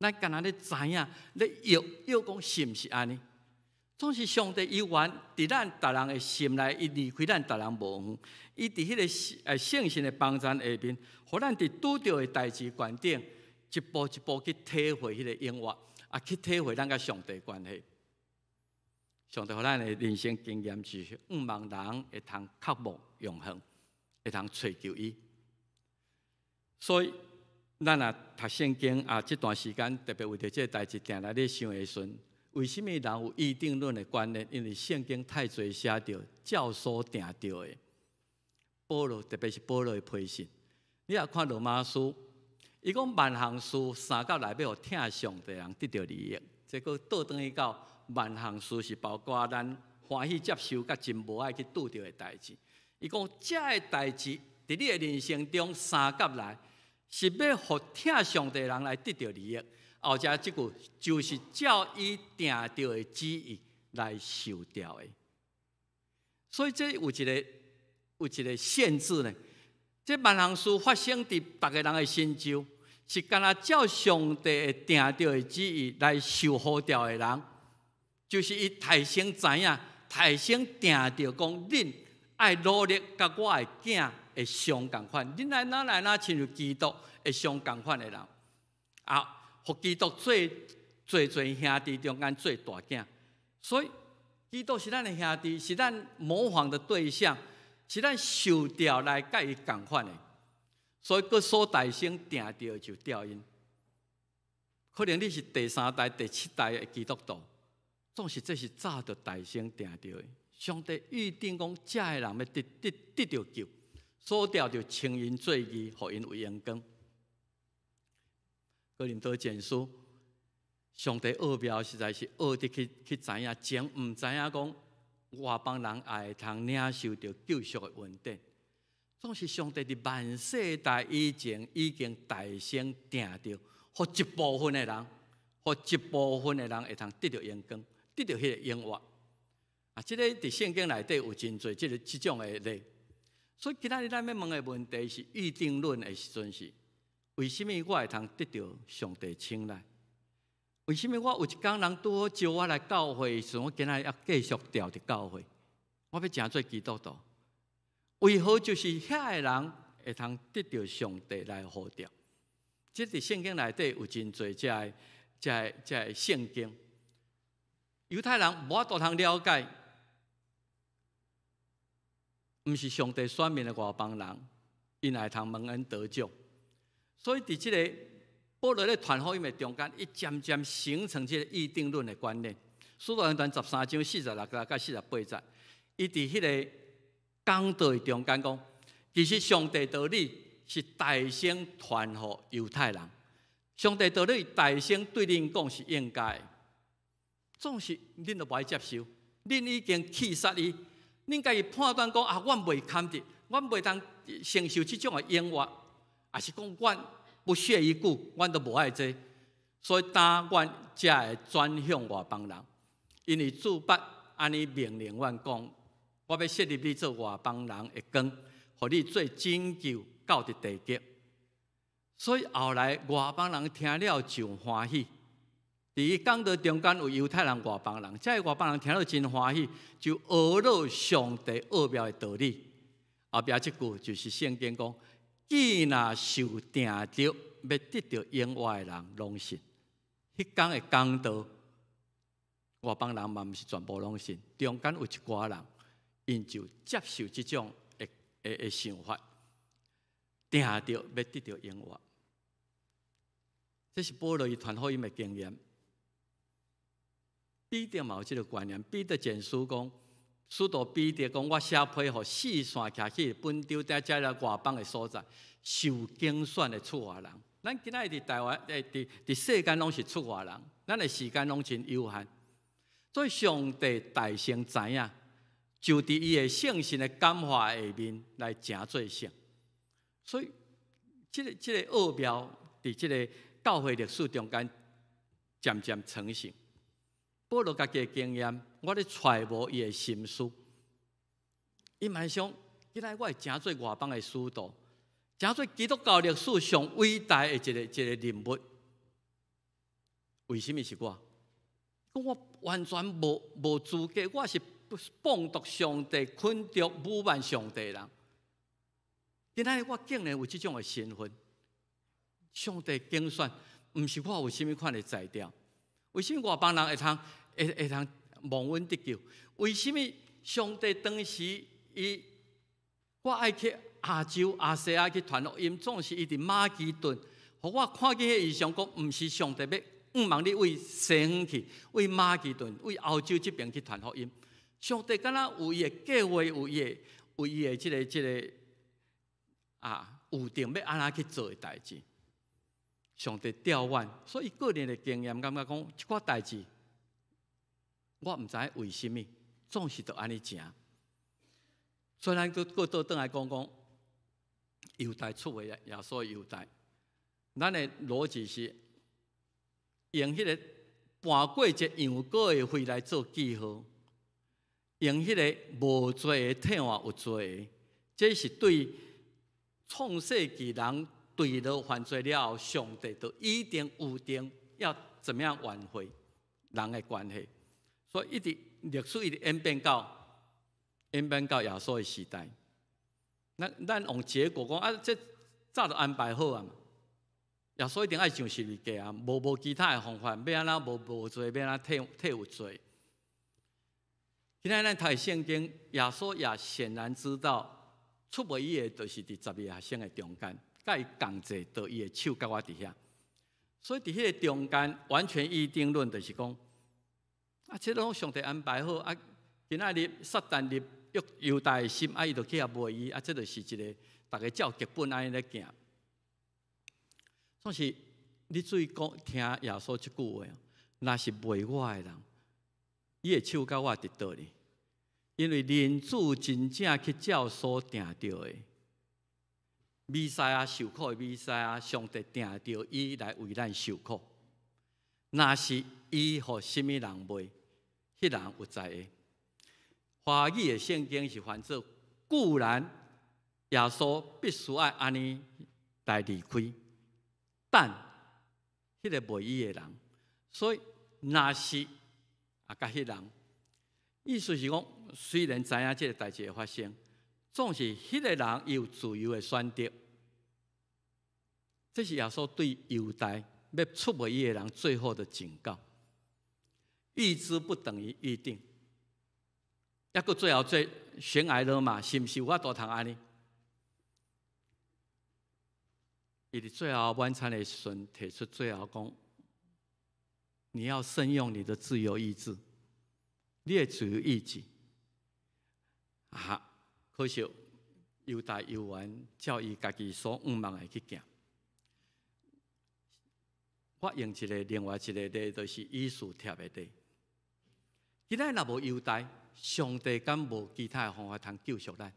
咱敢若咧知影咧臆臆講是毋是按呢？總是上帝猶原佇咱逐人的心內，伊離開咱逐人無遠。伊佇彼个聖神的幫贊下面，予咱佇拄著的代誌觀點，一步一步去體會彼个永活，啊，去體會咱佮上帝關係。上帝予咱的人生經驗是，向望人會通渴慕永恆，會通揣求伊。所以，咱若讀聖經啊，這段時間特別為著這个代誌，定來咧想的時陣，為啥物人有預定論的觀念？因為聖經太濟寫著照所定著的。保羅特別是保羅的批信，你若看羅馬書，伊講萬項事相佮來欲予疼上帝人得著利益。這閣倒轉去到萬項事是包括咱歡喜接受，佮真無愛去拄著的代誌。伊講這个代誌佇你的人生中相佮來，是欲予疼上帝人來得著利益。後者這句就是照伊定著的旨意來受召的。所以這有一個限制呢。這萬項事發生佇逐个人的身上，是干焦照上帝的定著的旨意來受呼召的人，就是伊預先知影，預先定著講，恁愛努力佮我的囝會相仝款，恁愛哪來哪親像基督會相仝款的人，啊，予基督做濟濟兄弟中間做大囝，所以基督是咱的兄弟，是咱模仿的對象，是咱受召來佮伊仝款的。所以閣所大先定著就召𪜶。可能你是第三代、第七代的基督徒，總是這是早就大先定著的。上帝預定講，這个人欲得得得著救，所召就稱𪜶做義，予𪜶有榮光。哥林多前書，上帝奧妙實在是奧得去去知影，前毋知影講外邦人也會通領受著救贖的恩典。總是上帝佇萬世代以前已經大先定著，予一部分的人，予一部分的人會通得著榮光，得著彼个永活。啊，這个佇聖經內底有真濟這个這種的例。所以今仔日咱欲問的問題是預定論的時陣是，為啥物我會通得著上帝青睞？為啥物我有一工人拄好招我來教會的時陣，我今仔日猶繼續蹛佇教會，我欲成做基督徒？為何就是遐个人會通得著上帝來呼召？這佇聖經內底有真濟這个、這个、這个聖經。猶太人無法度通了解，毋是上帝選民的外邦人，𪜶會通蒙恩得救。所以，佇這个保羅咧傳福音的中間，伊漸漸形成這个預定論的觀念。使徒行傳13章46節到48節，伊佇彼个講道的中間講，其實上帝道理是大先傳予猶太人，上帝道理大先對恁講是應該的，總是恁都無愛接受，恁已經棄殺伊，恁家己判斷講啊，阮袂堪得，阮袂當承受這種的永活，抑是講阮不屑一顧，阮都無愛這，所以當阮才會轉向外邦人，因為主捌按呢命令阮講，我欲設立你做外邦人的光，予你做拯救到佇地極。所以後來外邦人聽了就歡喜。佇伊講道中間有猶太人、外邦人，這个外邦人聽了真歡喜，就學了上帝奧妙的道理。後壁這句就是聖經講：既若受定著欲得著永活的人，攏信。彼工的講道，外邦人嘛毋是全部攏信，中間有一寡人，𪜶就接受這種的的的想法，定著欲得著永活。這是保羅伊傳福音的經驗。彼得嘛有這个觀念，彼得前書講，使徒彼得講，我寫批予四散徛去本丟在遮個外邦的所在，受揀選的出外人。咱今仔日佇台灣，佇世間攏是出外人，咱的時間攏真有限。所以上帝大先知影，就佇伊的聖神的感化下面來成做聖。所以，這個奧妙佇這個教會歷史中間漸漸成型。保羅家己的經驗，我咧揣摩伊的心思。伊嘛想，今仔我會成做外邦的使徒，成做基督教歷史上偉大的一個人物。為什麼是我？講我完全無資格，我是放逐上帝、捆綁、侮慢上帝的人。今仔日我竟然有這種的身份，上帝揀選，毋是我有啥物款的才調。為什麼外邦人會通蒙恩得救？為什麼上帝當時伊我愛去亞洲、亞細亞去傳福音，總是伊佇馬其頓，予我看見彼異象，講毋是上帝欲望你為西方去，為馬其頓、為歐洲這邊去傳福音。上帝敢若有伊的計劃，有伊的這個預定欲按怎去做的代誌。上帝調阮，所以個人的經驗感覺講，這寡代誌，我毋知為什麼，總是著按呢成。所以咱閣閣倒轉來講講，猶大出賣耶穌猶大，咱的邏輯是用彼個盤過一羊羔的血來做記號，用彼個無罪的替換有罪的，這是對創世紀人墜落犯罪了後，上帝就一定預定要怎麼樣挽回人的關係。所以一直歷史一直演變到耶穌的時代。咱用結果講啊，這早就安排好啊嘛。耶穌一定愛上十字架啊，無其他的方法，欲按怎無罪，欲按怎替有罪。今仔咱讀聖經，耶穌也顯然知道出賣伊的，就是佇12個學生的中間，佮伊仝坐佇伊的手佮我佇遐。所以佇彼個中間，完全預定論就是講，啊，這攏上帝安排好啊。今仔日撒旦入猶大的心，啊，伊就去遐賣伊，啊，這就是一個逐家照劇本按呢咧行。總是你注意講聽耶穌這句話，若是賣我的人，伊的手佮我佇佗哩？因為人子真正去照所定著的，彌賽亞受苦的彌賽亞，上帝定著伊來為咱受苦。若是伊予啥物人賣，彼人有才的。華語的聖經是翻做固然耶穌必須愛按呢來離開，但彼個賣伊的人，所以若是啊，佮彼人，意思是講，雖然知影這個代誌會發生，總是彼個人伊有自由的選擇。這是耶穌對猶大欲出賣伊的人最後的警告。預知不等於預定。抑閣最後做懸崖勒馬，是毋是有法度通按呢？伊佇最後晚餐的時陣提出最後講：你要慎用你的自由意志，你的自由意志。啊，可惜猶大猶原照伊家己所向望的去行。我用一個另外一個例，就是以斯帖的例。今仔若無猶大，上帝敢無其他的方法通救贖咱？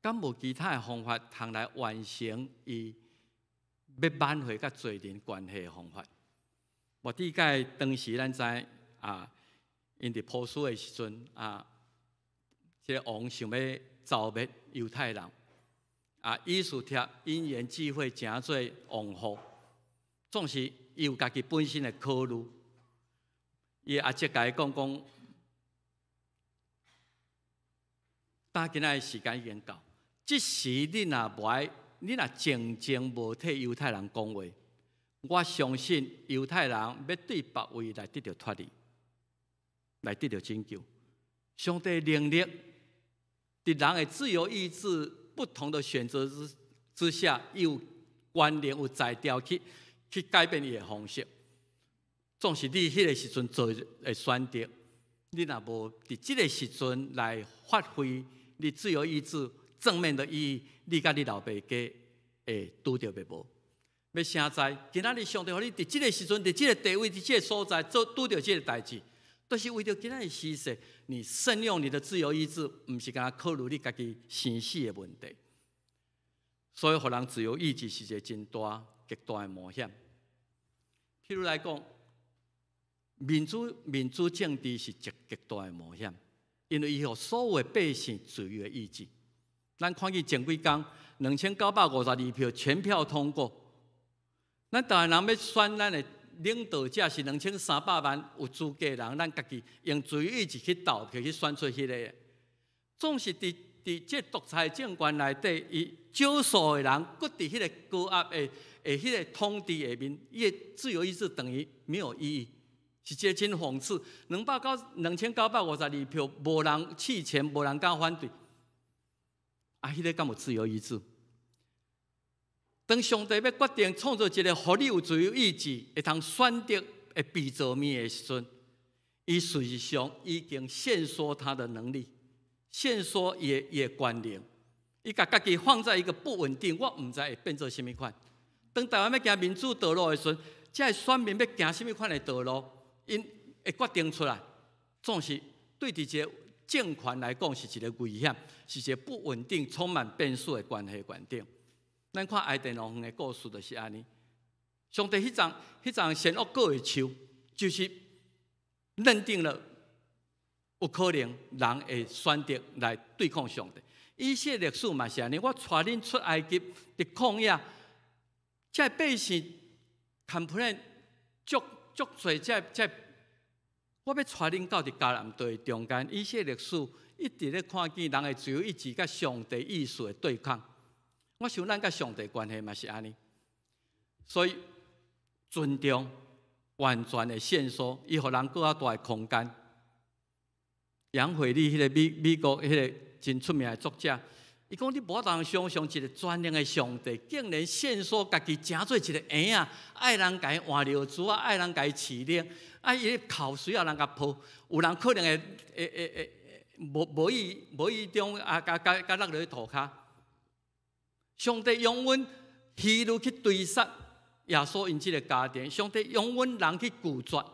敢無其他的方法通來完成伊欲挽回佮罪人關係的方法？末底改當時咱知啊，𪜶佇波斯的時陣啊，這個王想欲剿滅猶太人啊，以斯帖因緣際會成做王后，總是伊有家己本身的考慮。伊阿叔共伊講講，今仔的時間已經到，這時你若無愛，你若靜靜無替猶太人講話，我相信猶太人欲對別位來得著脫離，來得著拯救。上帝能力，佇人的自由意志不同的選擇之下，伊有權能有才調去改變伊的方式。總是你彼個時陣做的選擇，你若無佇這个時陣來發揮你自由意志正面的意義，你佮你老爸家會拄著袂無？欲誰知？今仔日上帝予你佇這个時陣，佇這个地位，佇這个所在做拄著這个代誌，都是為著今仔日時勢，你善用你的自由意志，毋是干焦考慮你家己生死的問題。所以，予人自由意志是一个真大、極大的冒險。譬如來講，民主政治是一極大的冒險，因為伊予所有的百姓自由的意志。咱看見前幾工2952票全票通過，咱台灣人欲選咱的領導者是2300萬有資格人，咱家己用自由意志去投票去選出彼个。總是佇這獨裁政權內底，伊少數的人，閣佇彼个高壓的彼个統治下面，伊的自由意志等於沒有意義，是一个真諷刺。2952票，無人棄權，無人敢反對。啊，彼个敢有自由意志？當上帝欲決定創造一個予你有自由意志，會通選擇的被造物的時陣，伊事實上已經限縮他的能力，限縮伊的權能，伊共家己放在一個不穩定，我毋知會變做啥物款。當台灣欲行民主道路的時陣，這个選民欲行啥物款的道路，𪜶會決定出來，總是對佇這個政權來講是一个危險，是一个不穩定、充滿變數的關係決定。咱看伊甸樂園的故事就是按呢。上帝彼叢善惡果的樹，就是認定了有可能人會選擇來對抗上帝。以色列歷史嘛是按呢，我帶恁出埃及佇曠野，這百姓 complain 足足濟，這我欲帶恁到佇迦南地中間。以色列歷史一直咧看見人的自由意志佮上帝意思的對抗。我想咱佮上帝關係嘛是按呢，所以尊重完全的限縮，伊予人閣較大的空間。楊惠麗彼个美國彼个真出名的作者，伊講你無法度想象一个全能的上帝，竟然限縮家己成做一个嬰仔，愛人共伊換尿苴仔，愛人共伊飼奶，啊伊咧哭需要人共抱，有人可能會無意中啊，共落落去塗跤。上帝容允希律去追殺耶穌𪜶這个家庭，上帝容允人去拒絕，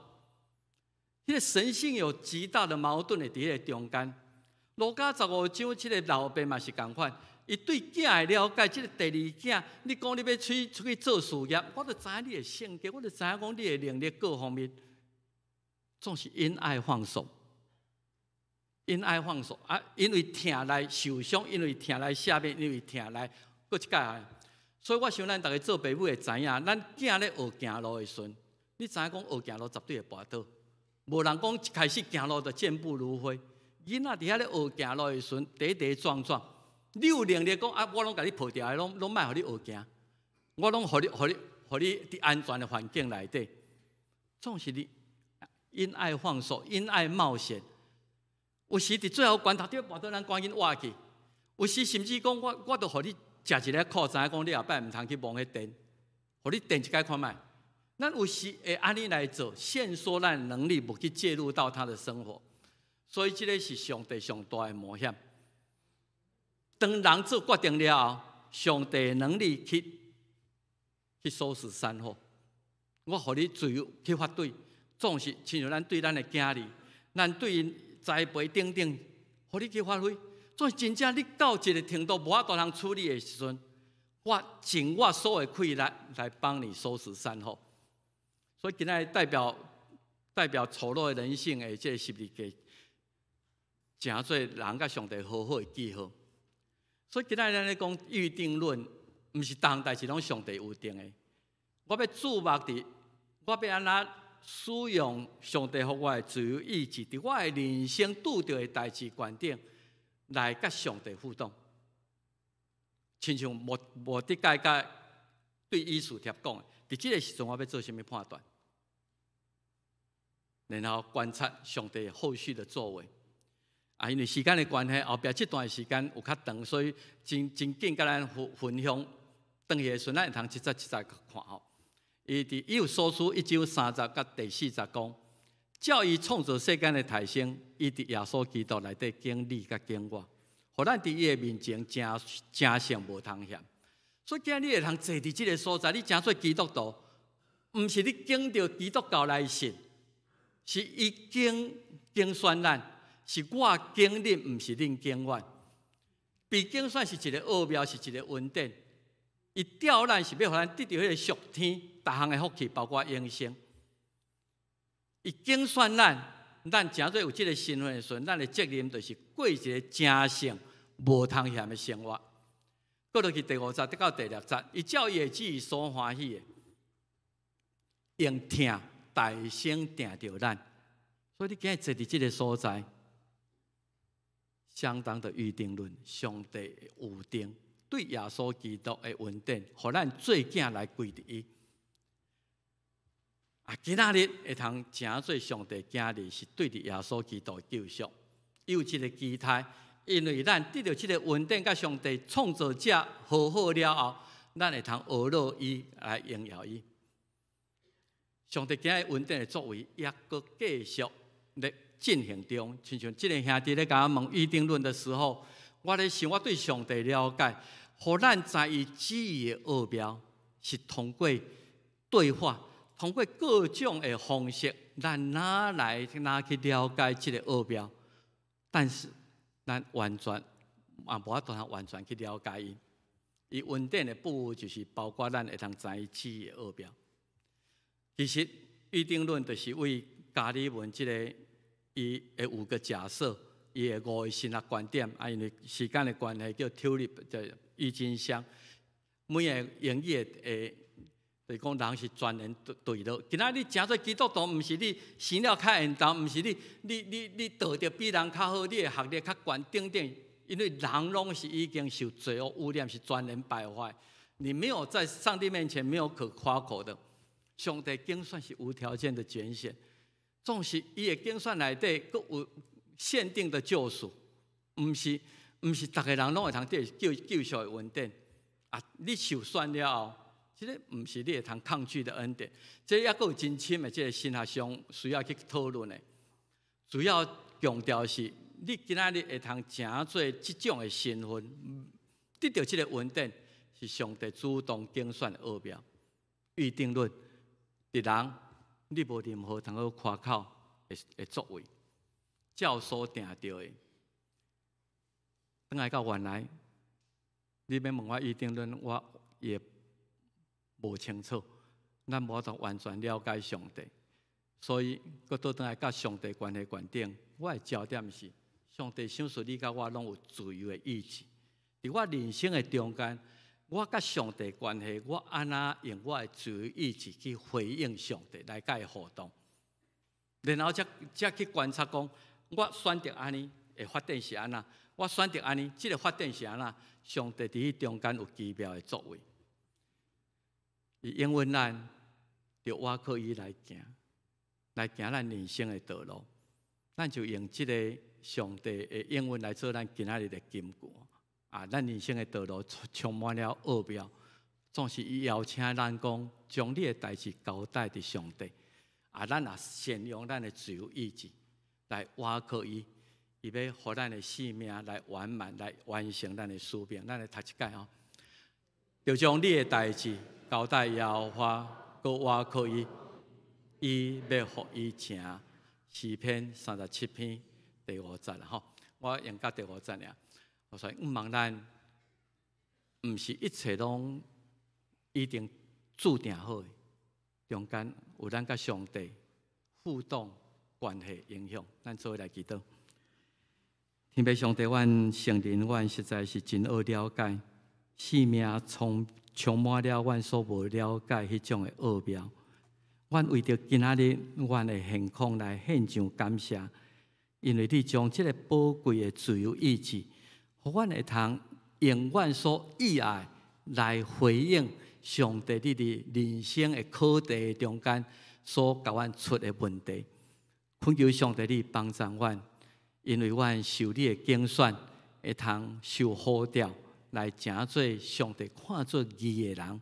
彼个神性有極大的矛盾佇彼个中間。路加十五章，這个老爸嘛是仝款，伊對囝的了解，這个第二囝，你講你欲出去做事業，我就知影你的性格，我就知影講你的能力各方面，總是因愛放手，因愛放手啊！因為疼來受傷，因為疼來赦免，因為疼來閣一擺。所以我想咱逐个做爸母會知影，咱囝咧學行路的時陣，你知影講學行路絕對會跋倒，無人講一開始行路就健步如飛。囡仔佇遐咧學行路的時陣，跌跌撞撞，你有能力講啊，我攏共你抱牢，攏莫予你學行，我攏予你佇安全的環境內底。總是你因愛放手，因愛冒險。有時佇最後關頭，你跋倒，咱趕緊倚去。有時甚至講我都予你食一个苦，知影講你後擺毋通去摸彼電，予你電一擺看覓。咱有時會按呢來做，限縮咱能力，無去介入到他的生活。所以這个是上帝上大的冒險。當人做決定了後，上帝能力去收拾善後。我予你自由去發對，總是親像咱對咱的囝兒，咱對𪜶栽培等等，予你去發揮。總是真正你到一个程度無法度通處理的時陣，我盡我所有的氣力來幫你收拾善後。所以今仔日代表醜陋的人性的這个十字架，成做人佮上帝和好的記號。所以今仔日咱咧講預定論，毋是逐項代誌攏上帝預定的。我欲注目佇，我欲按怎使用上帝予我的自由意志，佇我的人生拄著的代誌觀點，來佮上帝互動。親像末底改佮對以斯帖講的，佇這个時陣我欲做啥物判斷，然後觀察上帝後續的作為。啊，因為時間的關係，後壁這段時間有較長，所以真真緊共咱分享。轉去的時陣，咱會通一節一節看吼。伊佇以弗所書一章三節佮第四節講，照伊創造世間的提升，伊佇耶穌基督內底揀你佮揀我，予咱佇伊的面前成成聖無通嫌。所以今日你會通坐佇這个所在，你成做基督徒，毋是你揀著基督教來信，是伊揀揀選咱，是我揀恁，毋是恁揀我。被揀選是一个奧妙，是一个恩典。伊召咱是欲予咱得著彼个屬天逐項的福氣，包括永生。伊揀選咱，咱成做有這个身份的時陣，咱的責任就是過一个成聖無通嫌的生活。過落去第五節到第六節，伊照伊的旨意所歡喜的，用疼大聲定著咱。所以你今日坐佇這个所在，相當的預定論，上帝的預定對耶穌基督的恩典，予咱做囝來歸佇伊。啊，今仔日會通成做上帝囝兒，是對著耶穌基督的救贖，有這个期待，因為咱得著這个恩典，佮上帝創造者和好了後，咱會通學樂伊來榮耀伊。上帝今日恩典的作為，抑閣繼續咧進行中。親像這个兄弟咧共我問預定論的時候，我咧想我對上帝了解，予咱知伊旨意的奧妙，是通過對話。通過各種的方式，咱哪來哪去了解這个奧妙？但是咱完全也無法度通完全去了解伊。伊恩典的部分就是包括咱會通知伊旨意的奧妙。其實預定論就是為加爾文這个伊的五個假設，伊的五個神學觀點啊，因為時間的關係，叫 TULIP 就鬱金香，每个英語的。就是講人是全然墜落。今仔日成做基督徒，毋是你生了較緣投，毋是你道德比人較好，你的學歷較懸等等。因為人攏是已經受罪惡污染，是全然敗壞。你沒有在上帝面前沒有可誇口的。上帝揀選是無條件的揀選，總是伊的揀選內底閣有限定的救贖，毋是逐个人攏會通得救贖的恩典。啊，你受選了後，這个毋是你會通抗拒的恩典，這抑閣有真深的這个神學上需要去討論的。主要強調是，你今仔日會通成做這種的身份，得著這个恩典，是上帝主動揀選的奧妙。預定論，佇人你無任何通好誇口的作為，照所定著的。轉來到原來，你欲問我預定論，我也無清楚，咱無法度完全了解上帝，所以閣倒轉來佮上帝關係觀點，我的焦點是上帝賞賜你佮我攏有自由的意志。佇我人生的中間，我佮上帝關係，我按怎用我的自由意志去回應上帝來佮伊互動，然後才去觀察講，我選擇按呢會發展是按怎，我選擇按呢，這个發展是按怎，上帝佇彼中間有奇妙的作為。伊應允咱，著倚靠伊來行，來行咱人生的道路。咱就用這个上帝的應允來做咱今仔日的金句。啊，咱人生的道路充滿了奧妙，總是伊邀請咱講，將你的代誌交代佇上帝。啊，咱若善用咱的自由意志來倚靠伊，伊欲予咱的生命來圓滿，來完成咱的使命。咱來讀一擺吼，就將你的代誌交代耶和華，閣倚靠伊，伊欲予伊成。詩篇37篇第五節吼，我用到第五節爾。所以毋茫咱毋是一切攏一定注定好的，中間有咱佮上帝互動關係影響。咱做伙來祈禱。天父上帝，阮承認，阮實在是真愛了解，生命充滿了阮所無了解彼種的奧妙。阮為著今仔日阮的現況來獻上感謝，因為你將這个寶貴的自由意志，予阮會通用阮所意愛來回應上帝你佇人生的課題中間所共阮出的問題。懇求上帝你幫助阮，因為阮受你的揀選，會通受呼召來成做上帝看做義的人，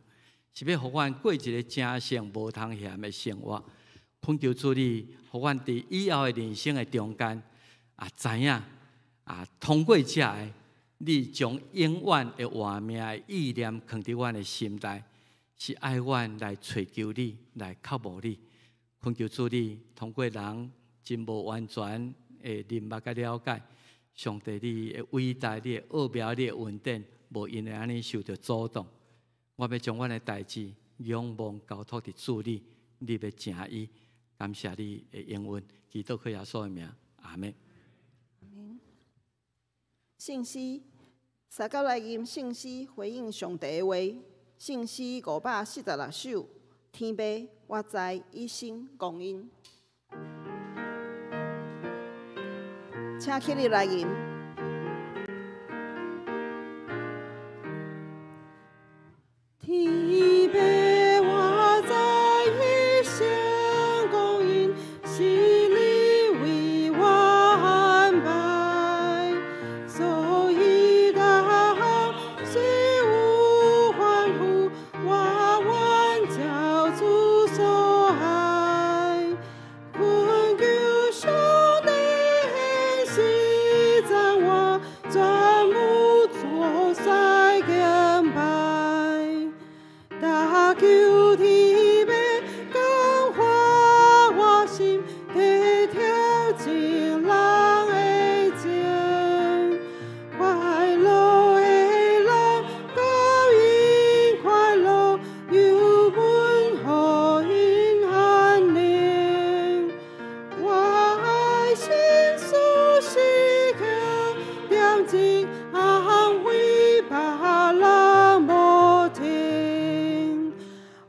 是欲予阮過一个成聖無通嫌的生活。懇求主你，予阮佇以後的人生的中間啊，知影啊，通過這个，你將永遠的活命的意念囥佇阮的心內，是愛阮來揣求你，來靠慕你。懇求主你，通過人真無完全的認捌佮了解，上帝你的偉大，你的奧妙，你的恩典，無因為按呢受著阻擋。我欲將阮的代誌仰望交託佇主你，你欲成伊，感謝你的應允，祈禱靠耶穌的名，阿們。聖詩，相佮來吟聖詩回應上帝的話。聖詩546首，天父，我知一生光陰。請起立來吟。天父，我知一生光陰是你為我安排，所以逐項雖有煩苦，我願照主所愛。懇求上帝顯示讚我，全無作使敬拜。大求天父感化我心，體貼情人的情，快樂的人佮𪜶快樂，油溫予𪜶安寧。我愛心事時刻恬靜，安慰別人無停。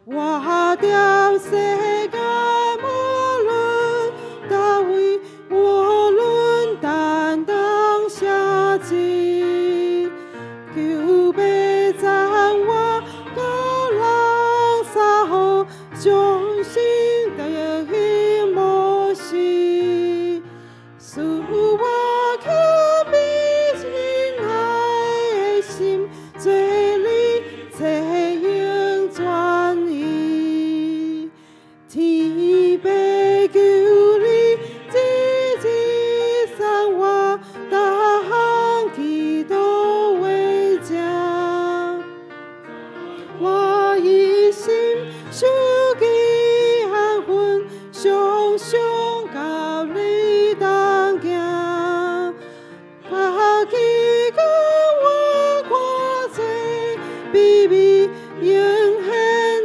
我踮世間無論佗位，無論擔當啥職，求父讚我佮人相好，終生德行無失。賜我謙卑仁愛的心，做你冊用專一。天父求你日日送我，逐項祈禱為正。我一心受記安分，常常佮你同行。家己共我看做美味，永現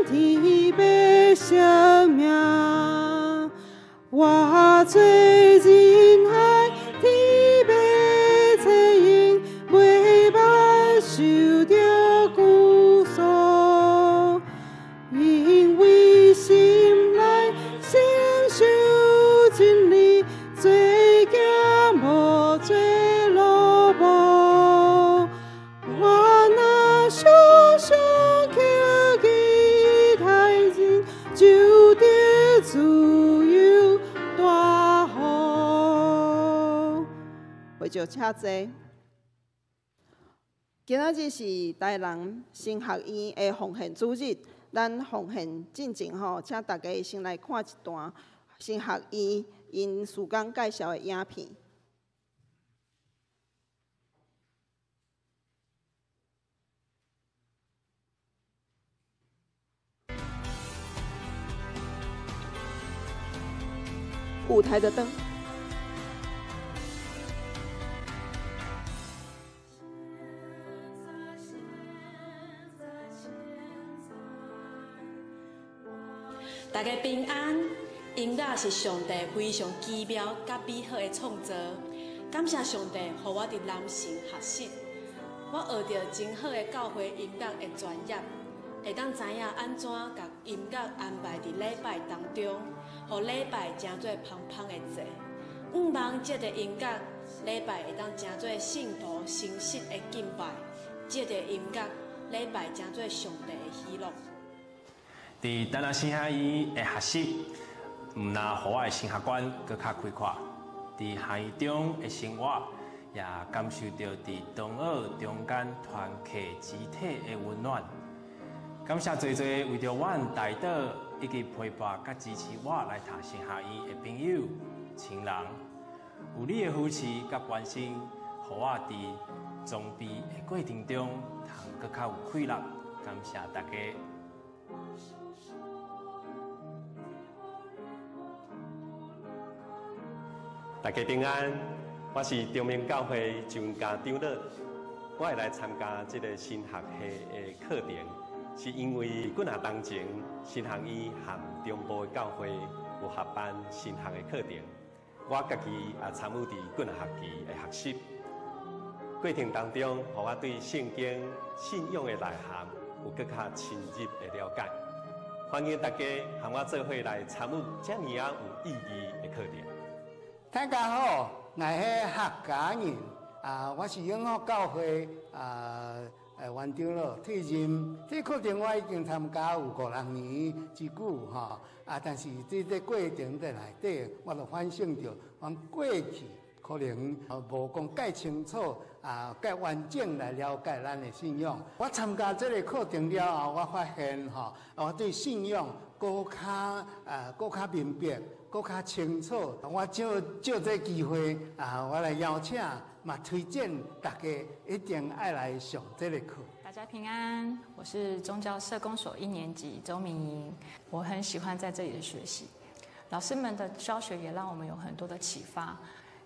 天父聖名。我做仁愛天父冊用，袂捌受著拘束。因為心內承受真理，做囝無做奴僕。我若常常叩記待人，就得自由大福。回就請坐。今仔日是台南神學院的奉獻主日，咱奉獻進前吼，請大家先來看一段神學院𪜶事工介紹的影片。舞台的燈。大家平安，音樂是上帝非常奇妙佮美好的創造。感謝上帝，予我佇南神學習，我學著真好的教會音樂的專業，會當知影按怎共音樂安排佇禮拜當中，予禮拜成做芳芳的祭。向望藉著音樂，禮拜會當成做聖徒誠實的敬拜；藉著音樂，禮拜成做上帝的喜樂。佇台南神學院的學習，毋但予我的神學觀閣較開闊，佇學院中的生活，也感受著佇同學中間團契肢體的溫暖。感謝濟濟為著阮代禱以及陪伴佮支持我來讀神學院的朋友、親人，有你的扶持佮關心，予我佇裝備的過程中，通閣較有氣力。感謝大家。大家平安，我是中明教會張家長老，我會來參加這個神學系的課程，是因為幾若當前神學院和中部的教會有合辦神學的課程，我家己也參與佇幾若學期的學習過程當中，予我對聖經信仰的內涵有閣較深入的了解。歡迎大家和我做伙來參與這爾仔有意義的課程。大家好，𠊎係客家人啊，我是永福教會啊，元長老退任。這課程我已經參加有五六年之久吼啊，但是這個過程的內底，我就反省著，講過去可能無講介清楚啊，介完整來了解咱的信仰。我參加這個課程了後，我發現吼，我對信仰閣較啊，閣較明白。閣較清楚，我藉藉這機會啊，我來邀請，嘛推薦大家一定愛來上這個課。大家平安，我是宗教社工所一年級周明瑩，我很喜歡在這裡的學習，老師們的教學也讓我們有很多的啟發。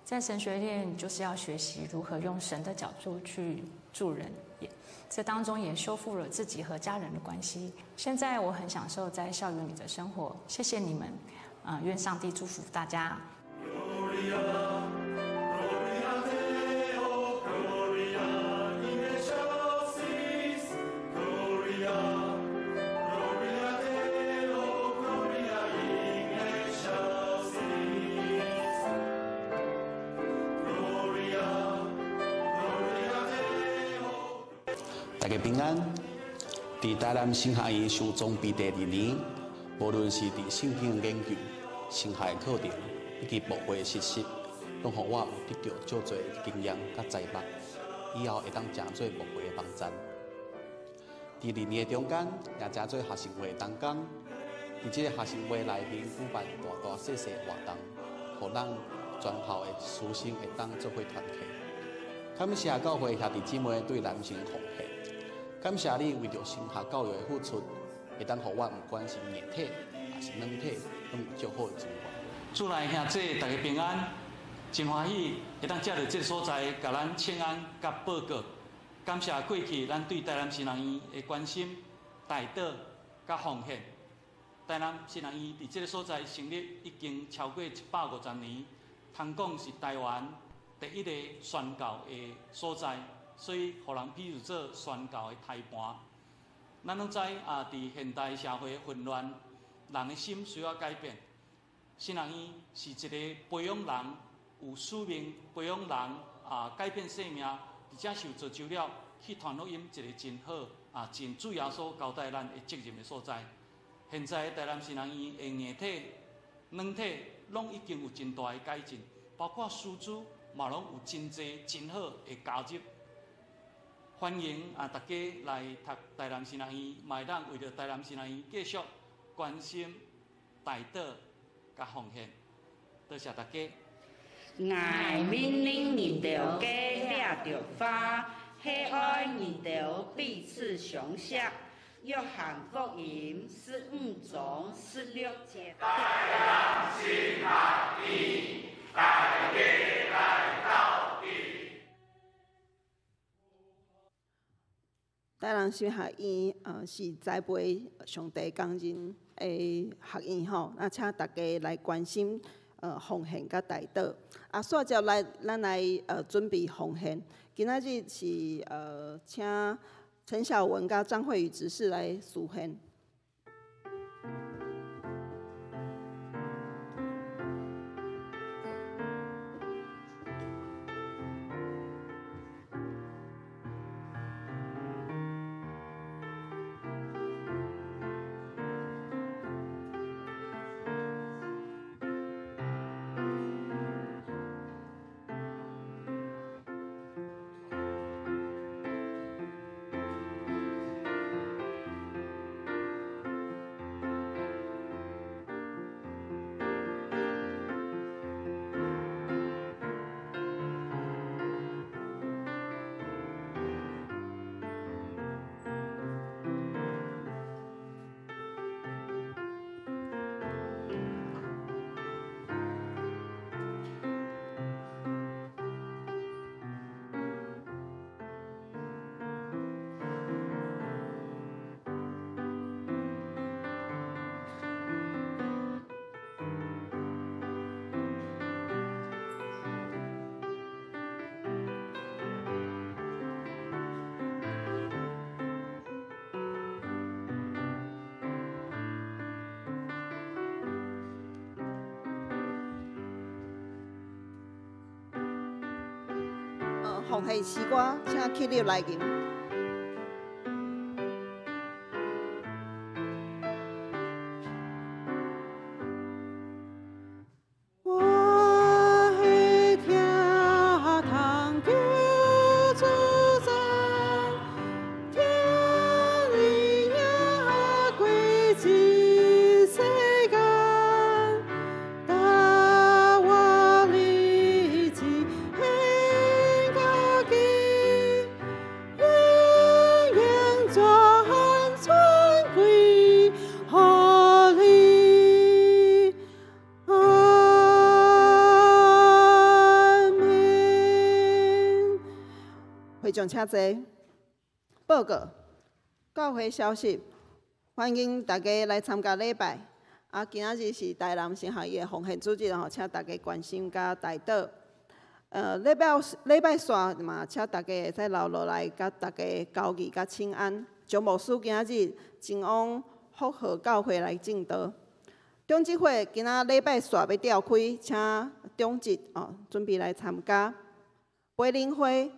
在神學院就是要學習如何用神的角度去助人，也這當中也修復了自己和家人的關係。現在我很享受在校園裡的生活，謝謝你們。啊，願上帝祝福大家。大家平安。佇台南神學院受裝備第二年，無論是佇聖經研究、神學的課程以及牧會實習，攏予我有得著足濟經驗佮才學，以後會當成做牧會的幫贊。佇二年的中間，也成做學生會的同工。佇這个學生會內面舉辦大大細細活動，予咱全校的師生會當做伙團契。感謝教會兄弟姊妹對南神奉獻，感謝你為著神學教育的付出，會當予我毋管是硬體抑是軟體，攏有足好的資源。主內兄弟大家平安，真歡喜會當藉著這个所在，共咱請安佮報告。感謝過去咱對台南神學院的關心、代禱佮奉獻。台南神學院佇這个所在成立已經超過150年，通講是台灣第一個宣教的所在，所以予人比喻做宣教的胎盤。咱攏知啊，佇現代社會混亂，人的心需要改變。神學院是一個培養人有使命、培養人啊改變生命，而且受造就了去傳福音一個真好啊，真主耶穌交代咱的責任的所在。現在台南神學院的硬體、軟體攏已經有真大的改進，包括師資嘛攏有真濟真好的加入。歡迎啊，大家來讀台南神學院，嘛會當為著台南神學院繼續關心、代禱、佮奉獻。多謝大家。𠊎命令你著皆掠著花，係愛你著彼此相錫。約翰福音15章16節。台南神學院，大家來鬥陣。台南神學院是栽培上帝工人的學院吼，啊，請大家來關心、奉獻佮代禱。啊，煞接來咱來準備奉獻。今仔日是請陳曉文佮張慧宇執事來司獻。奉献诗歌，请起立来吟。请坐。报告教会消息，欢迎大家来参加礼拜。啊，今仔日是台南神学院的奉献主日吼，请大家关心佮代祷。礼拜煞嘛，请大家会使留落来，佮大家交谊佮请安。张牧师今仔日前往福和教会来证道。长执会今仔礼拜煞欲召开，请长执哦准备来参加。培灵会。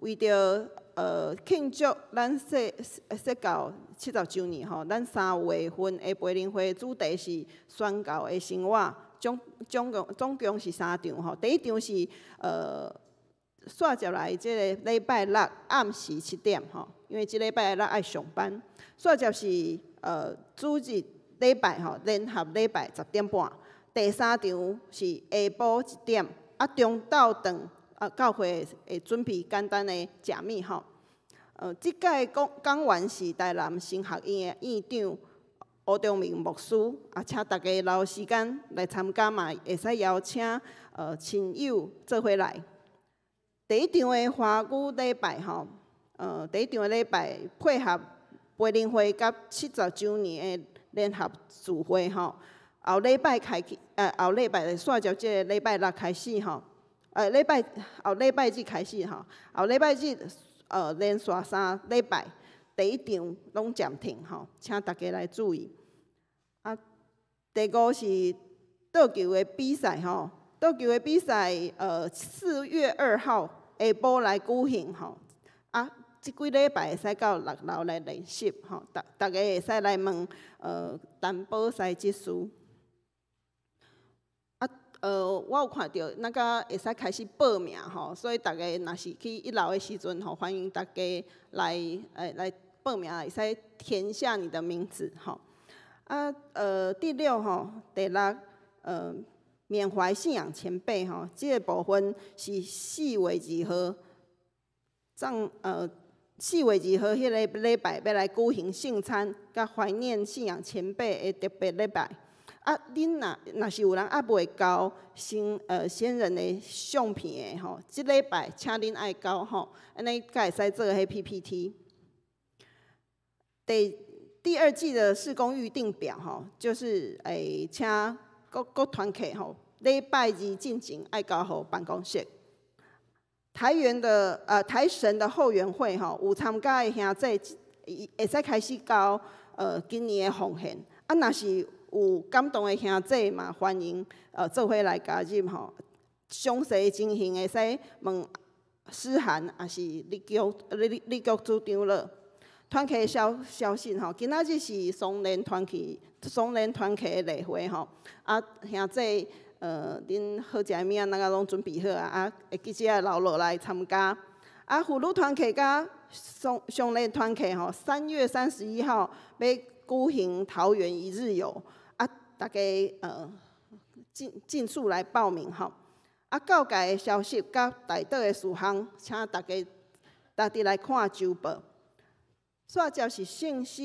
为著庆祝咱设教70周年吼，咱3月份的培灵会主题是宣教的生活，总共是三场吼。第一场是煞接来这个礼拜六暗时7点吼，因为这礼拜六爱上班。煞接是主日礼拜吼，联合礼拜10点半。第三场是下晡1点，啊中昼顿。啊，教会会准备简单的食物吼。这届讲员是台南神学院的院长吴中明牧师，啊，请大家留时间来参加嘛，会使邀请亲友做伙来。第一场的华语礼拜吼，第一场的礼拜配合培灵会佮70周年的联合聚会吼，后礼拜开始，后礼拜就煞接这个礼拜六开始吼。礼拜后礼拜日开始吼，后礼拜日连续3礼拜，第一场拢暂停吼，请大家来注意。啊，第五是桌球的比赛吼，桌球的比赛4月2号下晡来举行吼。啊，这几礼拜会使到6楼来练习吼，逐家会使来问陈宝赛执事。我有看著那个会使开始报名吼，所以大家若是去一楼的时阵吼，欢迎大家来报名，会使填下你的名字吼。啊，第六吼，第六，缅怀信仰前辈吼，这个部分是4月2号，4月2号彼个礼拜欲来举行圣餐，佮怀念信仰前辈的特别礼拜。啊，恁若是有人犹未交先人的相片的吼，这礼拜请恁爱交吼，按呢才会使做彼 PPT。第二季的事工预定表吼，就是请各团契吼，礼拜二进前爱交予办公室。台神的后援会吼，有参加的兄弟，会使开始交今年的奉献。啊，若是有感动的兄弟嘛，欢迎做伙来加入吼。详细情形会使问思涵，抑是李局组长了。团契消息吼，今仔日是双连团契的例会吼。啊，兄弟，恁好食的物仔，咱个拢准备好啊，啊，会记者留落来参加。啊，妇女团契佮双连团契吼，3月31号欲举行桃园一日游，啊，大家尽速来报名吼。啊，教界的消息佮代祷的事项，请大家逐日来看周报。煞接是圣诗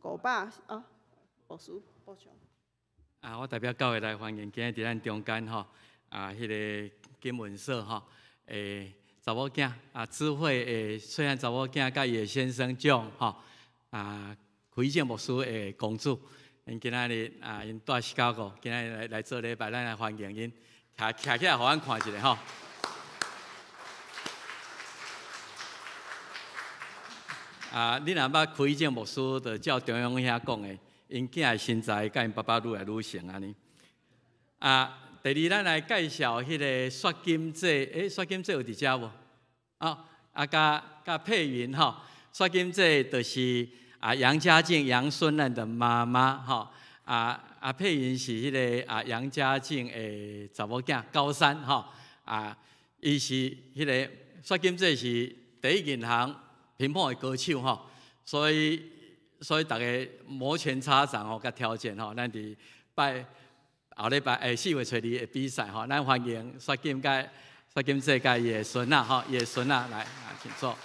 500啊，牧师补充。啊，我代表教会来欢迎今日伫咱中间吼，啊，彼个金文社吼，查某囝啊，智慧的细汉查某囝佮伊的先生蒋吼，啊，奎正牧师的公主，𪜶今仔日啊，𪜶蹛芝加哥，今仔日来做礼拜，咱来欢迎𪜶，徛起来，予咱看一下吼。啊，你若捌奎正牧师，就照中央遐讲的，𪜶囝的身材佮𪜶爸爸愈来愈像按呢。啊，第二，咱来介绍彼个雪金姐，欸，雪金姐有伫遮无？啊啊，佮佩云吼，雪金姐就是啊杨家靖杨孙嫩的妈妈吼，啊啊佩云是彼个啊杨家靖的查某囝，高三吼，啊伊是彼个雪金姐是第一银行乒乓的高手吼，所以逐家摩拳擦掌吼，佮挑战吼，咱伫拜后礼拜4月初二的比赛吼，咱欢迎雪金佮雪金姐佮伊的孙仔吼，伊的孙仔来啊，请坐。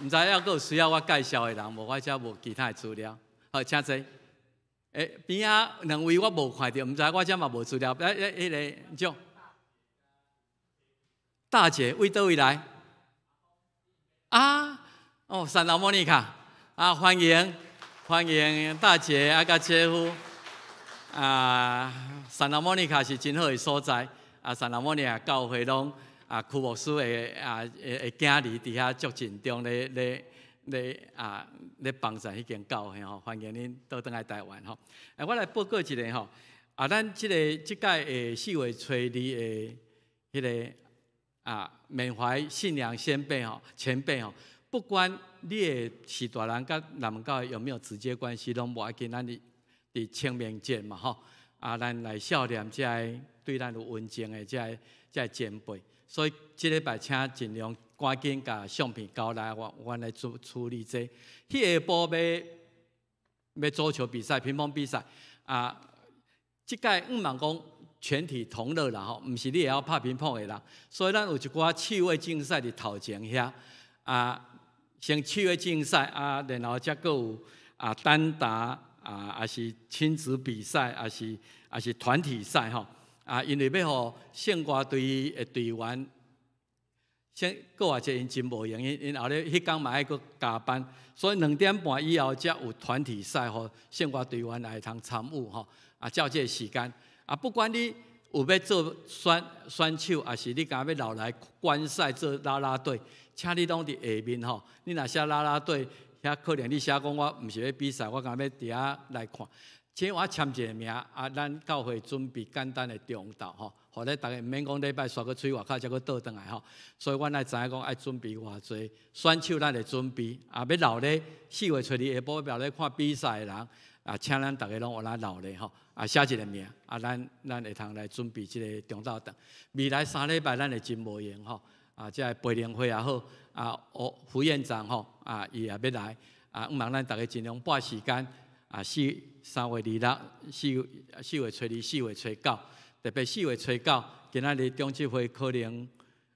毋知犹阁有需要我介绍的人无？我遮无其他的资料。好，请坐。边仔两位我无看著，毋知我遮嘛无资料。彼个种大姐为佗位来？啊，哦，圣塔莫妮卡啊，欢迎欢迎大姐啊，佮姐夫啊，圣塔莫妮卡是真好的所在啊，圣塔莫妮卡教会拢啊，区牧师的啊的囝儿伫遐足尽忠咧咧咧啊咧帮助彼间教会吼，欢迎恁倒转来台湾吼。我来报告一下吼，啊，咱这个这届的4月初二的彼个啊缅怀信仰先辈吼前辈吼，不管你的是大人佮南门教会有没有直接关系，拢无要紧，咱伫伫清明节嘛吼，啊，咱来孝念这个对咱有恩情的这个前辈。所以这礼拜请尽量赶紧共相片交来，我来处处理这。彼下晡欲桌球比赛、乒乓比赛啊，这届毋茫讲全体同乐啦吼，毋是你会晓拍乒乓的人，所以咱有一寡趣味竞赛伫头前遐啊，先趣味竞赛啊，然后才阁有啊单打啊，抑是亲子比赛，抑是团体赛吼。啊，因为欲予圣歌队的队员，先阁偌济𪜶真无闲，𪜶𪜶后日彼工嘛爱阁加班，所以2点半以后才有团体赛，予圣歌队员来通参与吼。啊，照这个时间，啊，不管你有欲做选选手，抑是你敢欲留来观赛做啦啦队，请你拢伫下面吼。你若写啦啦队，遐可能你写讲我毋是欲比赛，我敢欲伫遐来看。请我签一个名，啊，咱教会准备简单的中昼吼，予咧逐家毋免讲礼拜煞阁出去外口，才阁倒转来吼。所以阮爱知影讲爱准备偌济选手，咱会准备，啊，欲留咧4月初二下晡欲留咧看比赛的人，啊，请咱逐家拢有来留咧吼，啊，写一个名，啊，咱会通来准备这个中昼顿。未来3礼拜咱会真无闲吼，啊，这个培灵会也好，啊，胡院长吼，啊，伊也欲来，啊，毋茫咱逐家尽量拨时间。啊，3月26，4月初二，4月初九，特别4月初九，今仔日中执会可能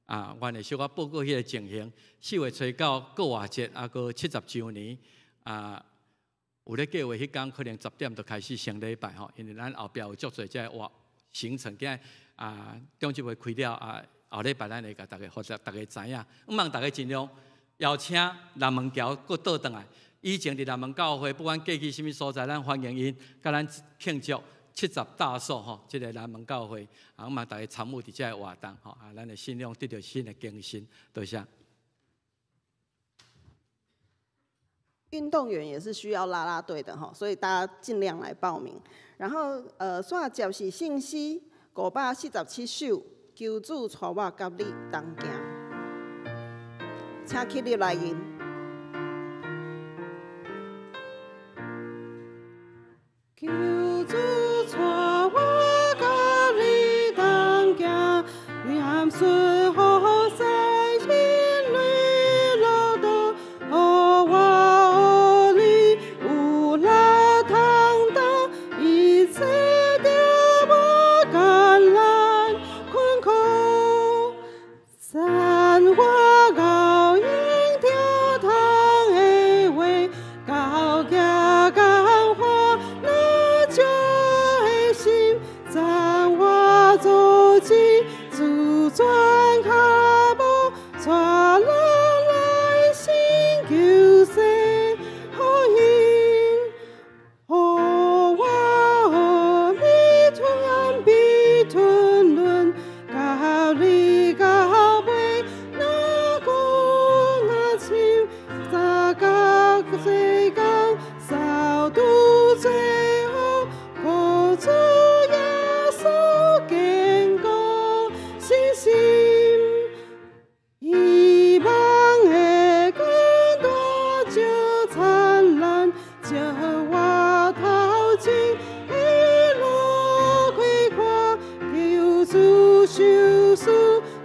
啊，阮会小可报告彼个情形。4月初九复活节，啊，阁70周年啊，有咧计划彼工可能10点就开始先礼拜吼，因为咱后壁有足济这个活行程，今仔啊，中执会开了啊，后礼拜咱会共逐家予逐家知影。毋茫逐家尽量邀请南门桥阁倒转来。以前伫南门教会，不管过去啥物所在，咱欢迎𪜶，佮咱庆祝70大寿吼。这个南门教会，啊，嘛逐家参与伫这个活动吼，啊，咱的信仰得著新的更新，多谢。运动员也是需要啦啦队的哈，所以大家尽量来报名。然后，煞接是圣诗547首，求主带我佮你同行，请起立来吟。求主带我佮你同行，念顺好势，人类路途，予我予你有力通当一切着无艰难困苦，赞我熬用听我頭前一路開闊，求主受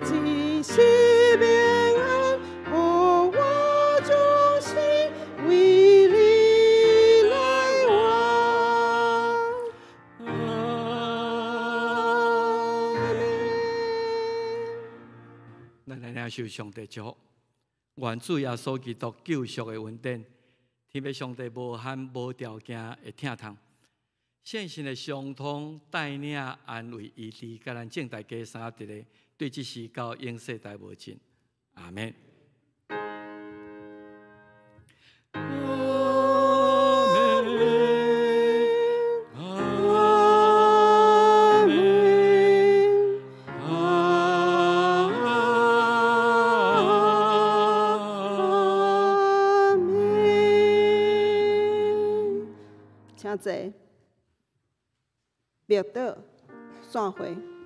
賜一時平安，予我終身為你來活。阿們。咱來領受上帝祝福，願主耶穌基督救贖的恩典，天父上帝無限無條件的疼痛，聖神的相通帶領安慰醫治，佮咱眾大家三合一个，對這時到永世代無盡。阿們。阿們，阿們，阿們。請坐。默禱散會。